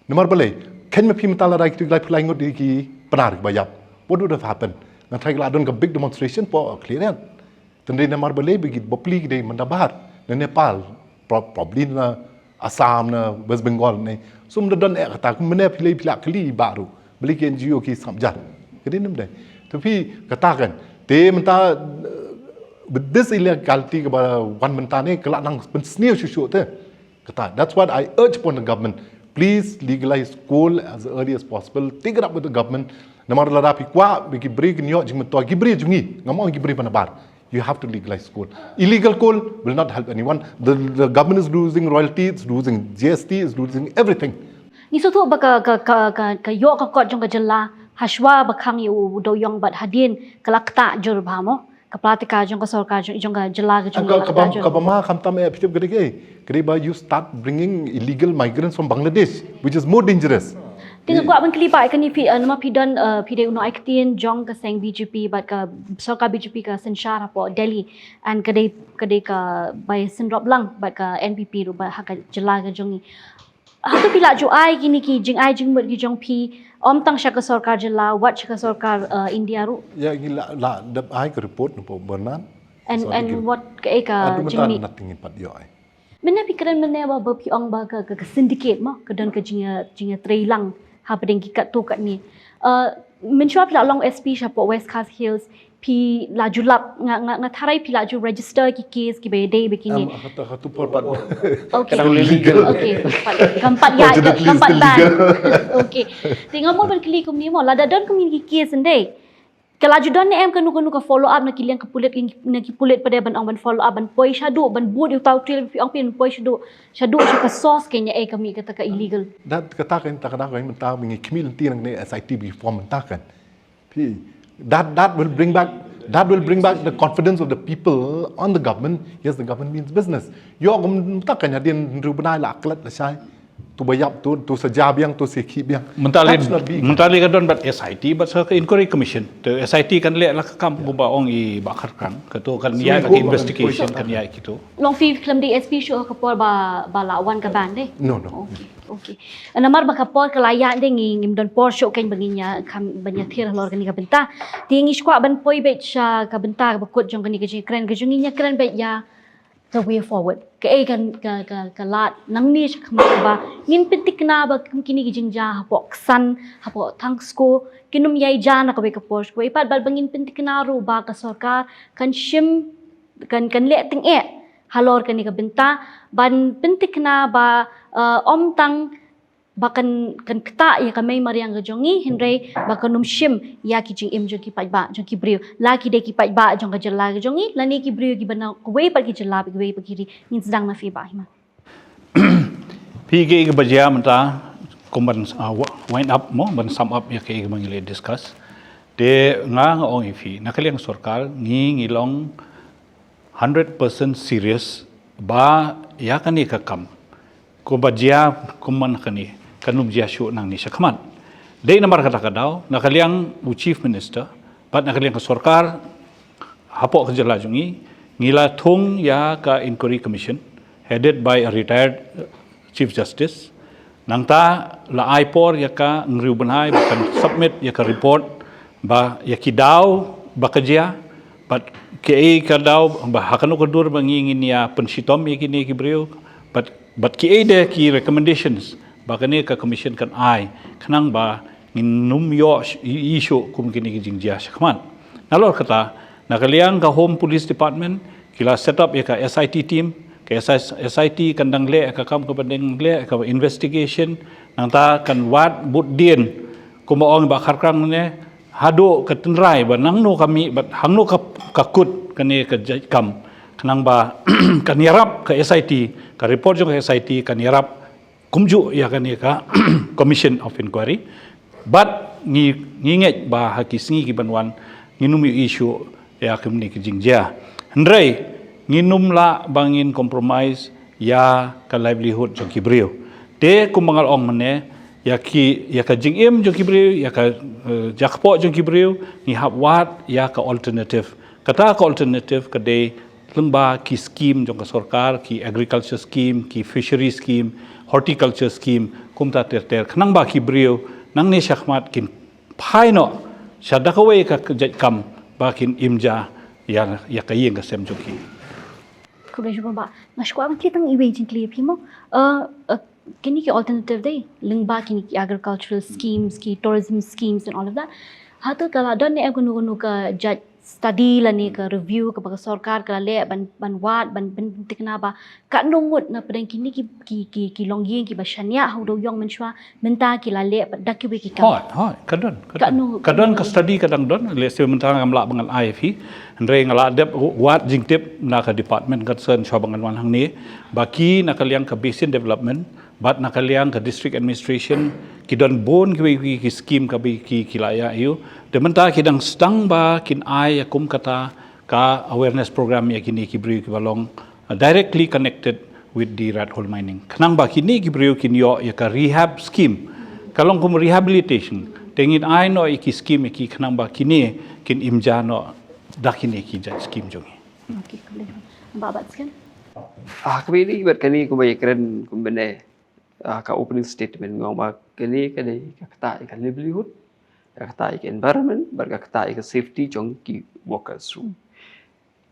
Namar balei, khein ma phi mynta lada kitu ki lai phew lai ngut ki Pnar ba ïap. What would have happened? Nga tharai la don ka big demonstration hapoh Khliehriat. Tynrai namar balei ba ki bapli ki dei mynta baroh na Nepal, pro-, probably na Assam, na West Bengal ne. So mynta don eh kata, kumne phi lei phi la kylli baroh. Balei ki N G O ki sngap jar. Ka dei ne ym dei. Te phi kata kan. Te mynta, uh, with this illegality kaba wan mynta ne, ka la nang pynsniew shuh shuh te. Kata, that's what I urge upon the government. Please legalize coal as early as possible. Take it up with the government. Namar lada phi kwah ba ki briew kin ïoh jingmyntoi, ki briew jong ngi, ngam ong ki briew ba nabar. You have to legalize coal. Illegal coal will not help anyone. The, the government is losing royalty, it's losing G S T, it's losing everything. Ngi sngewthuh ba ka, ka, ka, ka, ka ïoh ka kot jong ka jylla, hashwa ba khang ïa u dewïong bad hadien ka la ktah jur bha mo. Ka pla te ka jong ka sorkar jong, jong ka jylla ka jong ka, ka la ktah jur. Kaba ma khamtam eh phi tip ka dei kaei. Ka dei ba you start bringing illegal migrants from Bangladesh, which is more dangerous. Te nga kwah ban kylli ba kane phi, eh, namar phi don, eh, phi dei u nongaiktien jong ka seng B J P bad ka sorkar B J P ka synshar hapoh Delhi, and ka dei, ka dei kaba synrop lang bad ka N P P ruh bad ha ka jylla ka jong ngi. Hato phi la ju ai kine ki jingai jingmut ki jong phi, ym tang sha ka sorkar jylla, wat sha ka sorkar, eh, India ruh? Ïa, ngi la, la dep ai ka report na pdeng bernard. And, and what ka, eh, ka jingmut? Nothing in pat ïoh ai. Mynne phi kren mynne ba, ba phi ong ba ka, ka, ka syndicate mo, ka don ka jingïa, jingïatrei lang hapdeng ki katto katne. Uh, mynshuwa phi la long S P shapoh West Khasi Hills, phi la ju lap, nga, nga, nga tharai phi la ju register ki case kiba ïadei bad kine. Em, hato, hato por pat. Okay. Kadang legal. Okay, pat, kam pat ïa, kam pat ban. Okay. Te nga mut ban kylli kumne mo, lada don kumne ki case ndei. Ka la ju don ne em kano kano ka follow up na ki liang ka pulit, na ki pulit pat de ban ong ban follow up, ban poi shaduh, ban bud ïa uta u thrill, phi ong phi ban poi shaduh, shaduh sha ka source, kane eh ka mih kata ka illegal. That, kata ka, kata ka, kata ka mynta ngi khmih lynti na kane S I T ba form mynta kan. Phi, that, that will bring back, that will bring back the confidence of the people on the government. Yes, the government means business. Ïoh kumta kan, hadien hynriew bnai la klet la shai. To ba ïap, to, to sa ja biang, to sa khih biang. Mynta lei, that's not being mynta lei ka don bad S I T bad sa ka inquiry commission. Te S I T kan leh la ka kam kumba ong i Bah Kharkhrang. Kato kan ïa la ka investigation, kan ïa kito. Long phi khlem dei S P shuh ka por ba, ba la wan ka ban de? No, no. Okay, okay. Namar ba ka por ka la ïaid de, ngi, ngim don por shuh kein ba ngin ïa kham, ban ïathir halor kane ka bynta. Te ngi shu kwah ban poi beit sha ka bynta kaba kut jong kane ka jingkren ka jong ngi, ïakren beit ïa the way forward. Kaei kan, ka, ka, ka lad nangne sha khmat ba ngin pynthikna ba kum kine ki jingjia hapoh Ksan, hapoh Thangsko, kin ym ïai jia na kawei ka por sha kawei pat, bad ba ngin pynthikna ruh ba ka sorkar kan shim, kan, kan leh tyngeh halor kane ka bynta, ban pynthikna ba, uh, ym tang ba kan, kan ktah ïa ka mei mariang ka jong ngi, hynrei ba kan ym shim ïa ki jingim jong ki paidbah, jong ki briew. La ki dei ki paidbah jong ka jylla ka jong ngi, lane ki briew kiba na kawei pat ki jylla, kiwei pat ki ri, ngin sdang na phi Bah Hima. Phi, kaei kaba jia mynta, kum ban, ah, wa-, wind up mo, ban sum up ïa kaei kaba ngi la discuss. Te nga, nga ong ïa phi, na ka liang sorkar, ngi, ngi long hundred percent serious ba ïa kane ka kam. Kumba jia, kum mynta kane, kan ym jia shuh nangne sha khmat. Dei namar kata ka daw, na ka liang u Chief Minister, bad na ka liang ka sorkar, hapoh ka jylla jong ngi, ngi la thung ïa ka inquiry commission, headed by a retired Chief Justice. Nangta la ai por ïa ka hynriew bnai ba kan submit ïa ka report ba ïa ki daw ba ka jia, bad kaei ka daw ba ha kano ka dur ba ngi ngin ïa pynshitom ïa kine ki briew, bad, bad kaei de ki recommendations ba kane ka commission kan ai, khnang ba ngin ym ïoh sh-, i-, issue kum kine ki jingjia sha khmat. Nalor kata, na ka liang ka Home Police Department, ki la set up ïa ka S I T team, ka S I, S I T kan dang leh ka kam, ka dang leh ka investigation, nangta kan wad bud dien, kumba ong Bah Kharkhrang ne, haduh ka tynrai ba nangno ka mih, bad hangno ka, ka kut kane ka jait kam, khnang ba kan ïarap ka S I T, ka report jong ka S I T kan ïarap kumjuh ïa kane ka Commission of Inquiry. Bad ngi, ngi ngeit ba ha ki sngi ki ban wan ngin ym ïoh issue ïa kine ki jingjia. Hynrei ngin ym lah ba ngin compromise ïa ka livelihood jong ki briew. Te kumba nga la ong mynne, ïa ki, ïa ka jingim jong ki briew, ïa ka, eh, jakpoh jong ki briew, ngi hap wad ïa ka alternative. Kata ka alternative ka dei lyngba ki scheme jong ka sorkar, ki agriculture scheme, ki fishery scheme, horticulture scheme, kumta ter ter. Khnang ba ki briew nangne sha khmat kin phai noh sha da kawei ka jait kam ba kin im ja ïa, ïa ka ïing ka sem jong ki. Khublei shibun Bah. Nga shu kwah ban kylli tang iwei jingkylli ïa phi mo. Uh, uh, kine ki alternative dei lyngba kine ki agricultural schemes, ki tourism schemes and all of that. Hato ka la don ne em kano kano ka jait study lane ka review kaba ka sorkar ka la leh ban, ban wad, ban, ban pynthikna ba katno ngut na pdeng kine ki, ki, ki, ki longïing kiba shaniah ha u dewïong mynshuwa mynta ki la leh pat da kiwei ki kam. Hooid, hooid, ka don, ka don. Katno, ka don, ka study ka dang don, lehse mynta ngam lah ba ngan ai phi. Hynrei nga la dep wad jingtip na ka department concern shuwa ba ngan wan hangne. Ba ki na ka liang ka basin development, bad na ka liang ka district administration, ki don bun kiwei ki, ki scheme kaba ki, ki la ïa ïoh. Te mynta ki dang sdang ba kin ai ïa kum kata ka awareness program ïa kine ki briew kiba long, uh, directly connected with the rat hole mining. Khnang ba kine ki briew kin ïoh ïa ka rehab scheme. Ka long kum rehabilitation. Te ngin ai noh ïa ki scheme ïa ki khnang ba kine kin im ja noh da kine ki jait scheme jong ngi. Okay, khublei. Bah Batskhem. Ah, kaba ïadei bad kane kumba ïakren kumba ne, ah, ka opening statement nga ong ba kane ka dei ka ktah ïa ka livelihood, ka ktah ïa ka environment, bad ka ktah ïa ka safety jong ki workers ruh.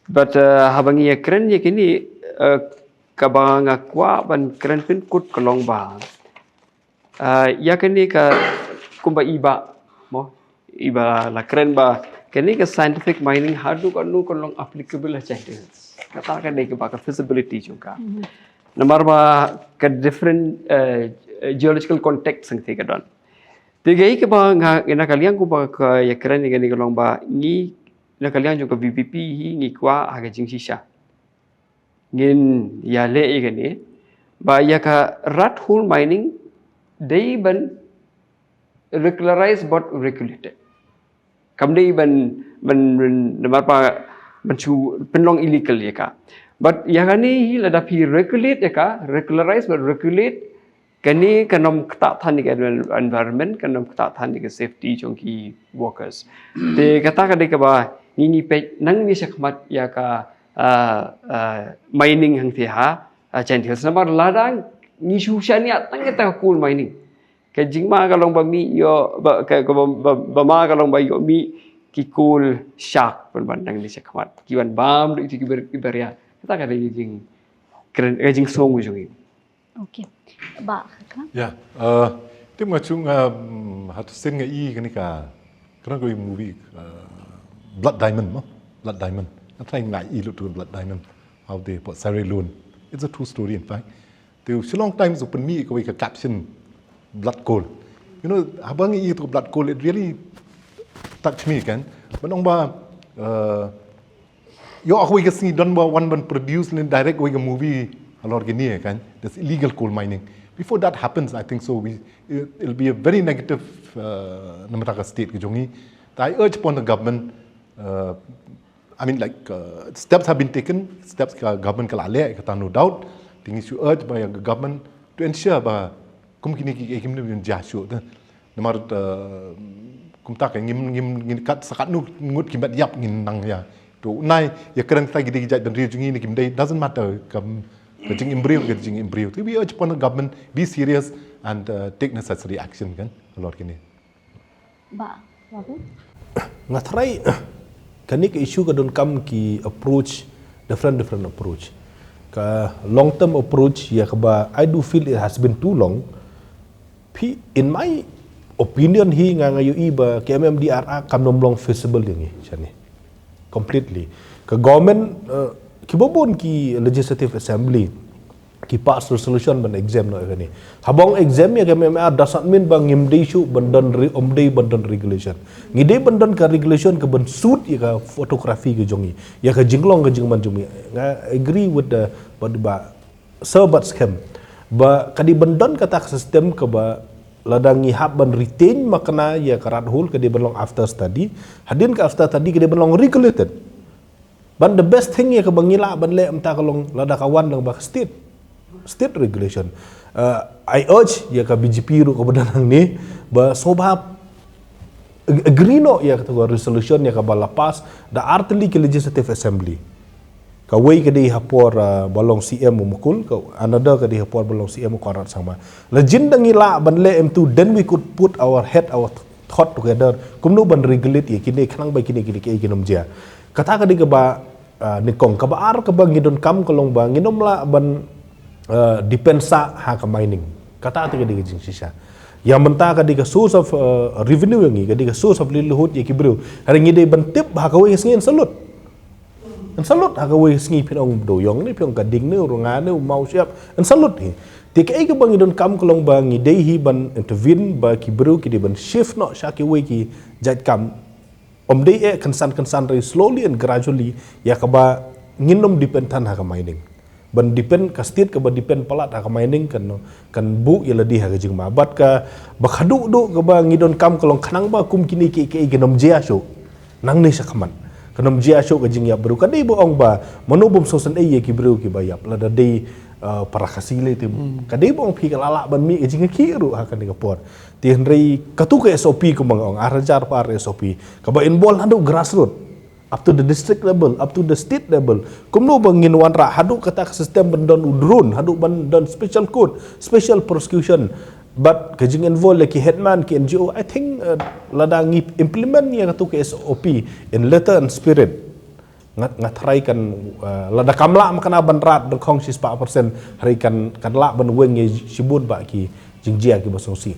But, uh, haba ngi ïakren ïa kine, uh, kaba nga kwah ban kren pynkut ka long ba, uh, ïa kane ka kumba i Bah, mo, i Bah la kren ba kane ka scientific mining haduh katno kan long applicable ha Jaintia Hills. Kata ka dei kaba ka feasibility jong ka. Namar ba ka different, uh, geological context hangtei ka don. Te kaei kaba nga, na ka liang kumba ka ïakren ïa kane ka long ba ngi, na ka liang jong ka VPP hi ngi kwah ha ka jingshisha ngin ïaleh ïa kane ba ïa ka rat hole mining dei ban regularized bad regulated. Kam dei ban, ban, ban, namar ba ban shu pynlong illegal ïa ka. But ïa kane hi lada phi regulate ïa ka, regularize bad regulate, kane kan ym ktah than ïa ka environment, kan ym ktah than ïa ka safety jong ki workers. Te kata ka dei kaba ngi, ngi peit nangne shakhmat ïa ka, ah, ah, mining hangtei ha, ah, Jaintia Hills. Namar lada ngi shu shaniah tang ïa ka coal mining, ka jingma ka long ba mih ïoh, ba, ka, ka, ba, ba, ba ma ka long ba ïoh mih ki coal shark ban, ban nangne shakhmat. Ki ban bam ruh ïa ki ber-, ki beria. Kata ka dei ka jing, kren, ka jingsngew jong ngi. Okay. Bah Khrang. Ya, uh, tip nga chung, um, ha tu sien nga i kane ka, kane ka movie, uh, Blood Diamond, mo? Blood Diamond. Nga try nga i lut tu Blood Diamond. How they put Sierra Leone. It's a true story, in fact. Te shu long times u pynmih kawei ka caption, Blood Coal. You know, haba nga i tu Blood Coal, it really touched me, kan. Ban ong ba, uh, ïoh kawei ka sngi don ba wan ban produce lane direct kawei ka movie halor kine, kan. That's illegal coal mining. Before that happens, I think so, we, it, it'll be a very negative, uh, na ka bynta ka state ka jong ngi. I urge upon the government, uh, I mean, like, uh, steps have been taken, steps ka government ka la leh, kata no doubt. Te ngi shu urge ba ïa ka government to ensure ba kum kine ki, ki, kim ne jia shuh te. Namar, uh, kumta ka ngim, ngim, ngim kat sa katno ngut ki met ïap ngin nang ïa. To nai ïakren sa ki dei ki jaitbynriew jong ngi ne kim dei, doesn't matter, kam, ka jingim briew, ka jingim briew. Te we urge upon the government, be serious and, uh, take necessary action, kan, halor kine. Bah Robin? Nga try, kane ka issue ka donkam ki approach, different, different approach. Ka long term approach, ïa kaba, I do feel it has been too long. Phi, in my opinion hi, nga, nga ïohi ba ka MMDR Act kam nym long feasible ïa ngi shane. Completely. Ka government, uh, kiba bun ki legislative assembly ki pass resolution ban exempt noh ïa kane. Haba ong exempt ïa ka MMDR does not mean ba ngim dei shuh ban don re-, ym dei ban don regulation. Ngi dei ban don ka regulation kaban suit ïa ka photography ka jong ngi, ïa ka jinglong ka jingman jong ngi. Nga agree with the, Bah, Bah Sir Batskhem ba ka dei ban don kata ka system kaba lada ngi hap ban retain ma kane ïa ka rat hole ka dei ban long after study. Hadien ka after study ka dei ban long regulated. Ban the best thing ïa kaba ngi lah ban leh mynta ka long lada ka wan lyngba ka state, state regulation. Uh, I urge ïa ka BJP ruh kaba don hangne ba sngewbha ag-, agree noh ïa kata ka resolution ïa kaba la pass da artylli ki legislative assembly. Kawei ka dei ha por, uh, ba long CM u Mukul, ka another ka dei ha por ba long CM u Conrad Sangma. Lada ngi lah ban leh em tu, then we could put our head, our th-, thought together. Kumno ban regulate ïa kine, khnang ba kine, kine, kine, kine ym jia. Kata ka dei kaba, ah, nyngkong. Kaba ar kaba ngi donkam ka long ba ngin ym lah ban, ah, depend sah ha ka mining. Kata ka dei ka jingshisha. Ïa mynta ka dei ka source of, ah, revenue ïa ngi, ka dei ka source of livelihood ïa ki briew. Hynrei ngi dei ban tip ha kawei ka sngi yn sa lut. Yn sa lut ha kawei ka sngi, phin ong u dewïong ne, phin ong ka ding ne, u rnga ne, u maw shyiap. Yn sa lut hi. Te kaei kaba ngi donkam ka long ba ngi dei hi ban intervene ba ki briew ki dei ban shift noh sha kiwei ki jait kam. Ym dei eh kynsan kynsan, hynrei slowly and gradually, ïa kaba ngin ym depend than ha ka mining. Ban depend, ka state kaba depend palat ha ka mining kan, kan buh ïa lade ha ka jingma. Bad kaba khadduh duh kaba ngi donkam ka long khnang ba kum kine kiei kiei kin ym jia shuh nangne shakhmat. Kan ym jia shuh ka jingïap briew. Ka dei ba ong ba mano bym sngewsynei ïa ki briew kiba ïap. Lada dei, uh, para Khasi lei te. Hmm. Ka dei ba ong phi ka la lah ban mih ka jingïakhih ruh ha kane ka por. Te hynrei katu ka S O P kumba nga ong, ar hajar pa ar S O P. Kaba involve haduh grassroots. Up to the district level, up to the state level. Kumno ba ngin wanrah haduh kata ka system ban don u drone, haduh ban don special court, special prosecution. But ka jing-involve ïa ki headman, ki N G O, I think, uh, lada ngi implement ïa katu ka S O P in letter and spirit, nga, nga tharai kan, uh, lada kam lah ma kane ban rat da khong shispah percent, hynrei kan, kan lah ban weng ïa shibun bah ki jingjia kiba sngewsih.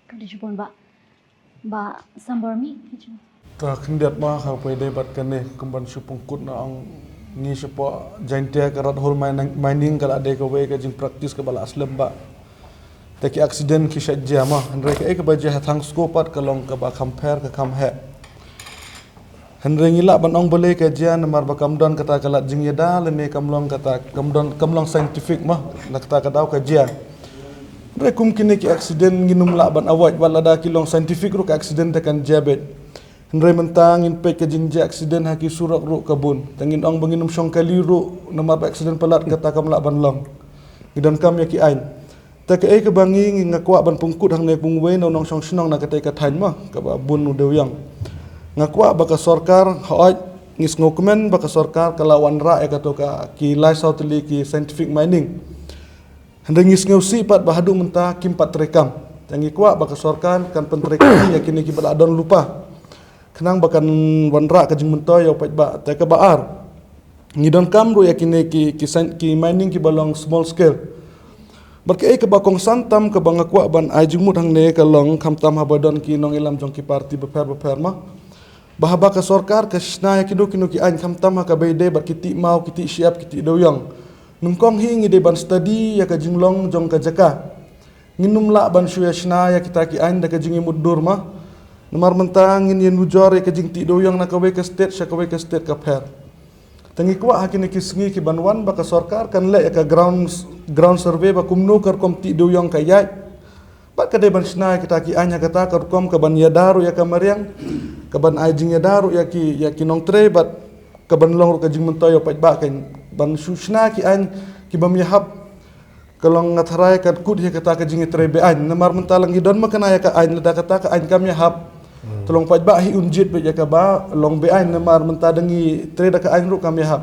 Ka dei shibun bah. Bah Sambor mi. Ka khyndiat ma ka poi dei bad kane kumban shu pynkhot na ong ngi shapoh Jaintia ka rat hole mining, mining ka la dei kawei ka jingpractice kaba la slem bah. Te ki accident ki shait jia ma, hynrei kaei kaba jia ha Thangsko pat ka long kaba kham pher ka kham heh. Hynrei ngi lah ban ong balei ka jia namar ba kam don kata ka lad jingïada lane kam long kata kam don kam long scientific ma, na kata ka daw ka jia. Hynrei kum kine ki accident ngin ym lah ban avoid, wat lada ki long scientific ruh ka accident te kan jia beit. Hynrei mynta ngin peit ka jingjia accident ha ki surok ruh ka bun. Te ngin ong ba ngin ym shong kali ruh namar ba accident palat kata kam lah ban long. Ngi donkam ïa ki aiñ. Te kaei kaba ngi, ngi nga kwah ban pynkhot hangne kum uwei na u nongshong shnong na katei ka thaiñ ma, kaba bun u dewïong. Nga kwah ba ka sorkar, hooid, ngi sngewkmen ba ka sorkar ka la wanrah ïa kato ka ki lai saw tylli ki scientific mining. Hynrei ngi sngewsih pat ba haduh mynta kim pat treikam. Te ngi kwah ba ka sorkar kan pyntreikam ïa kine kiba la don lypa. Khnang ba kan wanrah ka jingmyntoi ïa u paidbah. Te kaba ar, ngi donkam ruh ïa kine ki, ki, ki mining kiba long small scale. Bad kaei kaba kongsan tam kaba nga kwah ban ai jingmut hangne ka long khamtam haba don ki nongïalam jong ki party bapher bapher ma, ba haba ka sorkar ka shna ïa kino kino ki aiñ khamtam ha kaba ïadei bad ki tih maw, ki tih shyiap, ki tih dewïong, nyngkong hi ngi dei ban study ïa ka jinglong jong ka jaka. Ngin ym lah ban shu ïa shna ïa kita ki aiñ da ka jingïamutdur ma. Namar mynta ngin ïanujor ïa ka jingtih dewïong na kawei ka state sha kawei ka state ka pher. Te ngi kwah ha kine ki sngi kiban wan ba ka sorkar kan leh ïa ka ground, ground survey ba kumno ka rukom tih dewïong ka ïaid. Bad ka dei ban shna ïa kita ki aiñ ha kata ka rukom kaban ïada ruh ïa ka mariang, kaban ai jingïada ruh ïa ki, ïa ki nongtrei bad kaban long ruh ka jingmyntoi ïa u paidbah, kan ban shu shna ki aiñ kibym ïahap. Ka long nga tharai kan kut hi kata ka jingïatrei be-aiñ. Namar mynta la ngi don ma kane ïa ka aiñ, lada kata ka aiñ kam ïahap, hmm, te long paidbah hi un jied beit ïa kaba long be-aiñ namar mynta da ngi trei da ka aiñ ruh kam ïahap.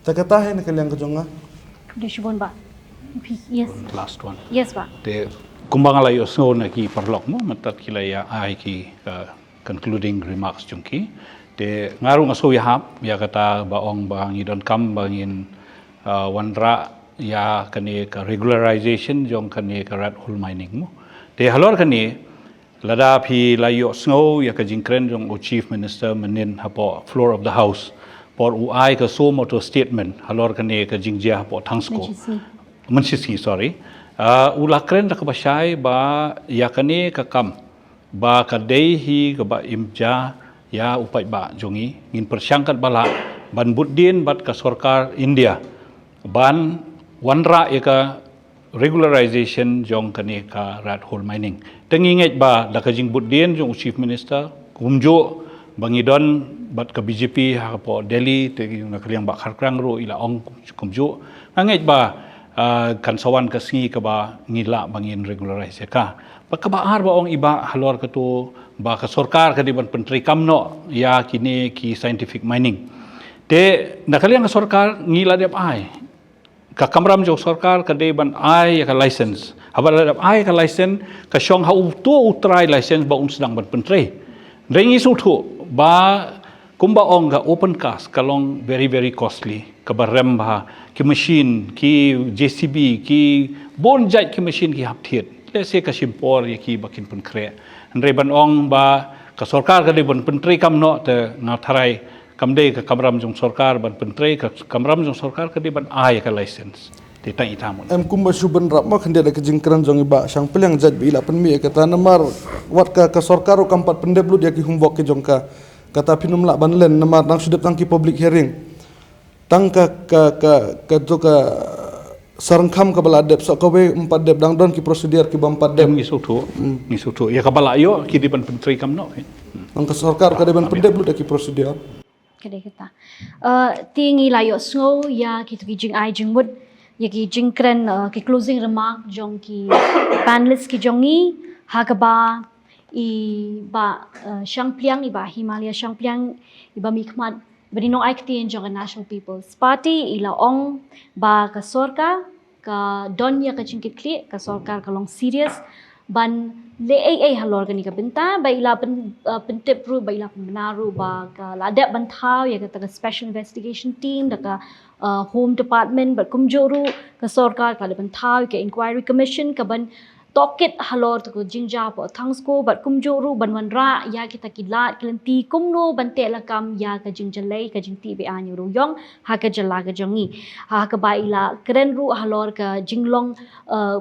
Te kata hi na ka liang ka jong nga. Ka dei shibun bah. Yes. Last one. Yes bah. Te kumba nga la ïohsngew na ki paralok mo, mynta ki la ïa ai ki, uh, concluding remarks jong ki. Te nga ruh nga sngew ïahap ïa kata ba ong ba ngi donkam ba ngin, uh, wanrah ïa kane ka regularization jong kane ka rat hole mining mo. Te halor kane, lada phi la ïohsngew ïa ka jingkren jong u Chief Minister mynnin hapoh floor of the House, por u ai ka suo motu statement halor kane ka jingjia hapoh Thangsko. Mynshisngi. Mynshisngi, sorry. Uh, u la kren da kaba shai ba ïa kane ka kam ba ka dei hi kaba im ja ïa u paidbah jong ngi, ngin pyrshang katba lah ban bud dien bad ka sorkar India ban wanrah ïa ka regularization jong kane ka rat hole mining. Te ngi ngeit ba da ka jingbud dien jong u Chief Minister, kumjuh ba ngi don bad ka B J P hapoh Delhi, te na ka liang Bah Kharkrang ruh i la ong kumjuh. Nga ngeit ba, ah, kan sa wan ka sngi kaba ngi lah ba ngin regularize ïa ka. Bad kaba ar ba ong i Bah halor kato ba ka sorkar ka dei ban pyntreikam noh ïa kine ki scientific mining. Te na ka liang ka sorkar ngi la dep ai ka kamram jong sorkar ka dei ban ai ïa ka license. Haba la dep ai ka license, ka shong ha uto u trai license ba un sdang ban pyntrei. Hynrei ngi sngewthuh ba kumba ong ka open cast ka long very, very costly. Kaba rem bha, ki machine, ki J C B, ki bun jait ki machine ki hap thied. Lehse ka shim por ïa ki ba kin pynkhreh. Hynrei ban ong ba ka sorkar ka dei ban pyntreikam noh, te nga tharai kam dei ka kamram jong sorkar ban pyntrei, ka kamram jong sorkar ka dei ban ai ka license. Te tang ita mon. Em kumba shu bynrap mo khyndiat da ka jingkren jong i Bah Shangpliang, jait ba i la pynmih ïa kata namar wat ka, ka sorkar ruh kam pat pyndep lut ïa ki homework ki jong ka. Kata phin ym lah ban len namar dang shu dep tang ki public hearing. Tang ka, ka, ka, ka tu ka sarangkham kaba la dep, sa kawei ym pat dep, dang don ki procedure kiba ym pat dep. Em, ngi sngewthuh, hmm, ngi sngewthuh. Ïa kaba la ïoh ki dei ban pyntreikam noh. Tang ka sorkar ka dei ban pyndep lut ïa ki procedure. Ka dei kata. Eh, te ngi la ïohsngew ïa kito ki jingai jingmut Ïa ki jingkren, uh, ki closing remark jong ki panelist ki jong ngi, ha kaba i Bah, uh, Shangpliang, i Bah Himalaya Shangpliang, i Bah mihkhmat ba dei nongai ktien jong ka National People's Party, i la ong ba ka sorkar ka don ïa ka jingkitkhlieh, ka sorkar ka long serious ban leh ei ei halor kane ka bynta, ba i la pyn, uh, pyntip ruh, ba i la pynbna ruh ba ka la dep ban thaw ïa kata ka special investigation team da ka, uh, Home Department, bad kumjuh ruh ka sorkar ka la dep ban thaw ïa ka inquiry commission ka ban tohkit halor kata ka jingjia hapoh Thangsku, bad kumjuh ruh ban wanrah ïa kita ki lad ki lynti kumno ban teh lakam ïa ka jingjlei, ka jingtih beaiñ ïa u dewïong ha ka jylla ka jong ngi. Ha kaba i la kren ruh halor ka jinglong, uh,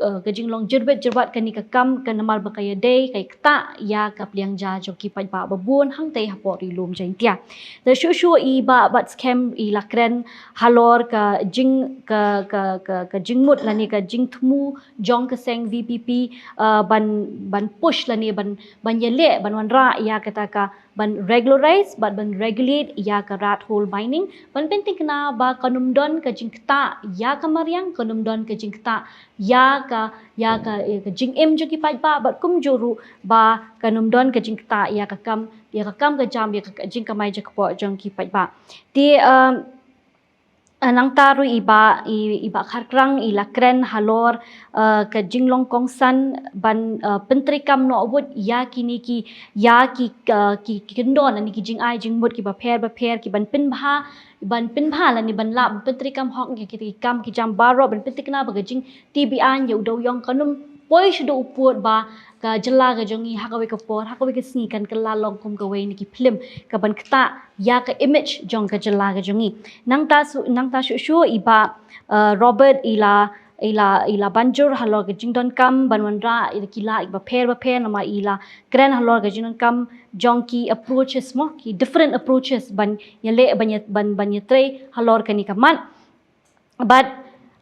uh, ka jinglong jyrwit jyrwat kane ka kam, ka namar ba ka ïadei, ka ktah ïa ka pliang ja jong ki paidbah babun hangtei hapoh ri lum Jaintia. Te shuh shuh i Bah Batskhem i la kren halor ka jing, ka, ka, ka, ka jingmut lane ka jingthmu jong ka seng VPP, uh, ban, ban push lane ban, ban ïaleh, ban wanrah ïa kata ka ban regularize bad ban regulate ïa ka rat hole mining, ban pynthikna ba kan ym don ka jingktah ïa ka mariang, kan ym don ka jingktah ïa ka, ïa ka, ïa ka jingim jong ki paidbah, bad kumjuh ruh ba kan ym don ka jingktah ïa ka kam, ïa ka kam ka jam, ïa ka jingkamai jingkpoh jong ki paidbah. Te, um, uh, nangta ruh i Bah, i, i Bah Kharkrang i la kren halor, uh, ka jinglong kongsan ban, uh, pyntreikam noh wut ïa kine ki, ïa ki, uh, ki, ki kyndon lane ki jingai jingmut kiba pher bapher, ki ban pynbha, ban pynbha lane ban lah ban pyntreikam hok ïa kita ki kam ki jam baroh, ban pynthikna ba ka jingtih beaiñ ïa u dewïong kan ym poi shaduh u pud, ba ka jylla ka jong ngi ha kawei ka por, ha kawei ka sngi kan kylla long kum kawei na ki phlim, ka ban ktah ïa ka image jong ka jylla ka jong ngi. Nangta shuh, nangta shuh shuh i Bah, uh, Robert i la, i la, i la ban jur halor ka jingdonkam ban wanrah ïa ki lad kiba pher bapher, namar i la kren halor ka jingdonkam jong ki approaches mo, ki different approaches ban ïaleh, ban ïa, ban, ban ïatrei halor kane ka mat. Bad,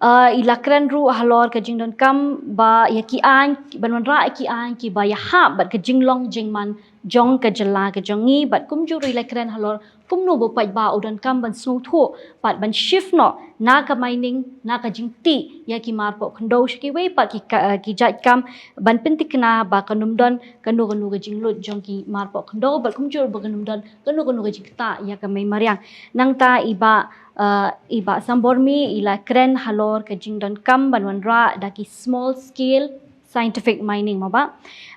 uh, i la kren ruh halor ka jingdonkam ba ïa ki aiñ, ban wanrah ïa ki aiñ kiba ïahap bad ka jinglong jingman jong ka jylla ka jong ngi, bad kumjuh ruh i la kren halor kumno ba u paidbah u donkam ban sngewthuh bad ban shift noh na ka mining, na ka jingtih ïa ki mar poh khyndew sha kiwei pat ki ka, uh, ki jait kam, ban pynthikna ba kan ym don kano kano ka jinglut jong ki mar poh khyndew, bad kumjuh ruh ba kan ym don kano kano ka jingktah ïa ka mei mariang. Nangta i Bah, uh, i Bah Sambormi i la kren halor ka jingdonkam ban wanrah da ki small scale scientific mining mo Bah.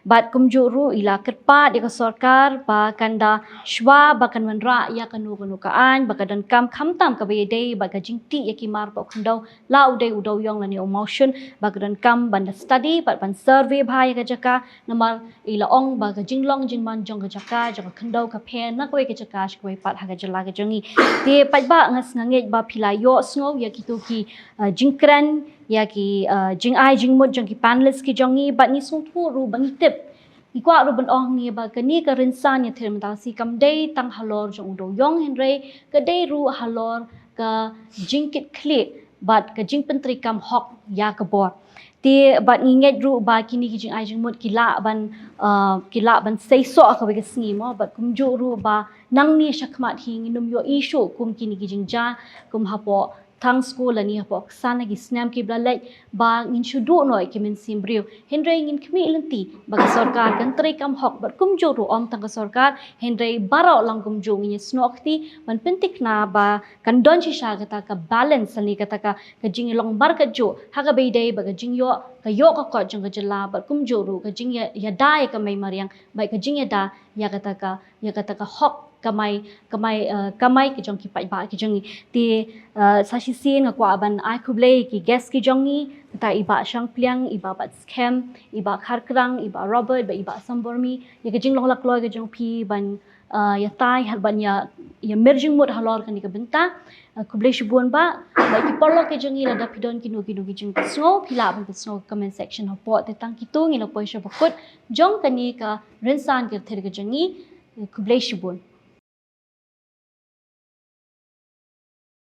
Bad kumjuh ruh i la kyrpad ïa ka sorkar ba kan da shuwa ba kan wanrah ïa kano kano ka aiñ ba ka donkam, khamtam kaba ïadei bad ka jingtih ïa ki mar poh khyndew, la u dei u dewïong lane u mawshun, ba ka donkam ban da study bad ban survey bha ïa ka jaka, namar i la ong ba ka jinglong jingman jong ka jaka, jong ka khyndew ka pher na kawei ka jaka sha kawei pat ha ka jylla ka jong ngi. Te paidbah, nga sngew ngeit ba phi la ïohsngew ïa kito ki, uh, jingkren, ïa ki, uh, jingai jingmut jong ki panelist ki jong ngi, bad ngi sngewthuh ruh ba ngi tip, ngi kwah ruh ban ong ngi ba kane ka rynsan ïathir mynta ka sngi kam dei tang halor jong u dewïong, hynrei ka dei ruh halor ka jingkitkhlieh bad ka jingpyntreikam hok ïa ka bor. Te bad ngi ngeit ruh ba kine ki jingai jingmut ki lah ban, uh, ki lah ban seisoh ha kawei ka sngi mo, bad kumjuh ruh ba nangne shakhmat hi ngin ym ïohi shuh kum kine ki jingjia kum hapoh Thangsku lane hapoh Ksan ha ki snem kiba la leit, ba ngin shu duh noh ïa ki mynsiem briew. Hynrei ngin khmih lynti ba ka sorkar kan treikam hok, bad kumjuh ruh ym tang ka sorkar, hynrei baroh lang kumjuh ngin ïasnoh kti ban pynthikna ba kan don shisha kata ka balance lane kata ka, ka jinglong markatjuh ha kaba ïadei bad ka jingïoh, ka ïoh ka kot jong ka jylla, bad kumjuh ruh ka jingïa, ïada ïa ka mei mariang, bad ka jingïada ïa kata ka, ïa kata ka hok kamai, kamai, uh, kamai ki jong ki paidbah ki jong ngi. Te, uh, sa shisien nga kwah ban ai khublei ki guest ki jong ngi, kata i Bah Shangpliang, i Bah Batskhem, i Bah Kharkrang, i Bah Robert, bad i Bah Sambormi, ïa ka jinglong lakloi ka jong phi ban, uh, ïatai, ha, ban ïa, ïamir jingmut halor kane ka bynta. Uh, khublei shibun Bah, bad ki paralok ki jong ngi, lada phi don kino kino ki jingpynsngew, phi lah ban pynsngew ha comment section hapoh. Te tang kito, ngi la poi sha bakut jong kane ka rynsan ka ïathir ka jong ngi. Uh, khublei shibun.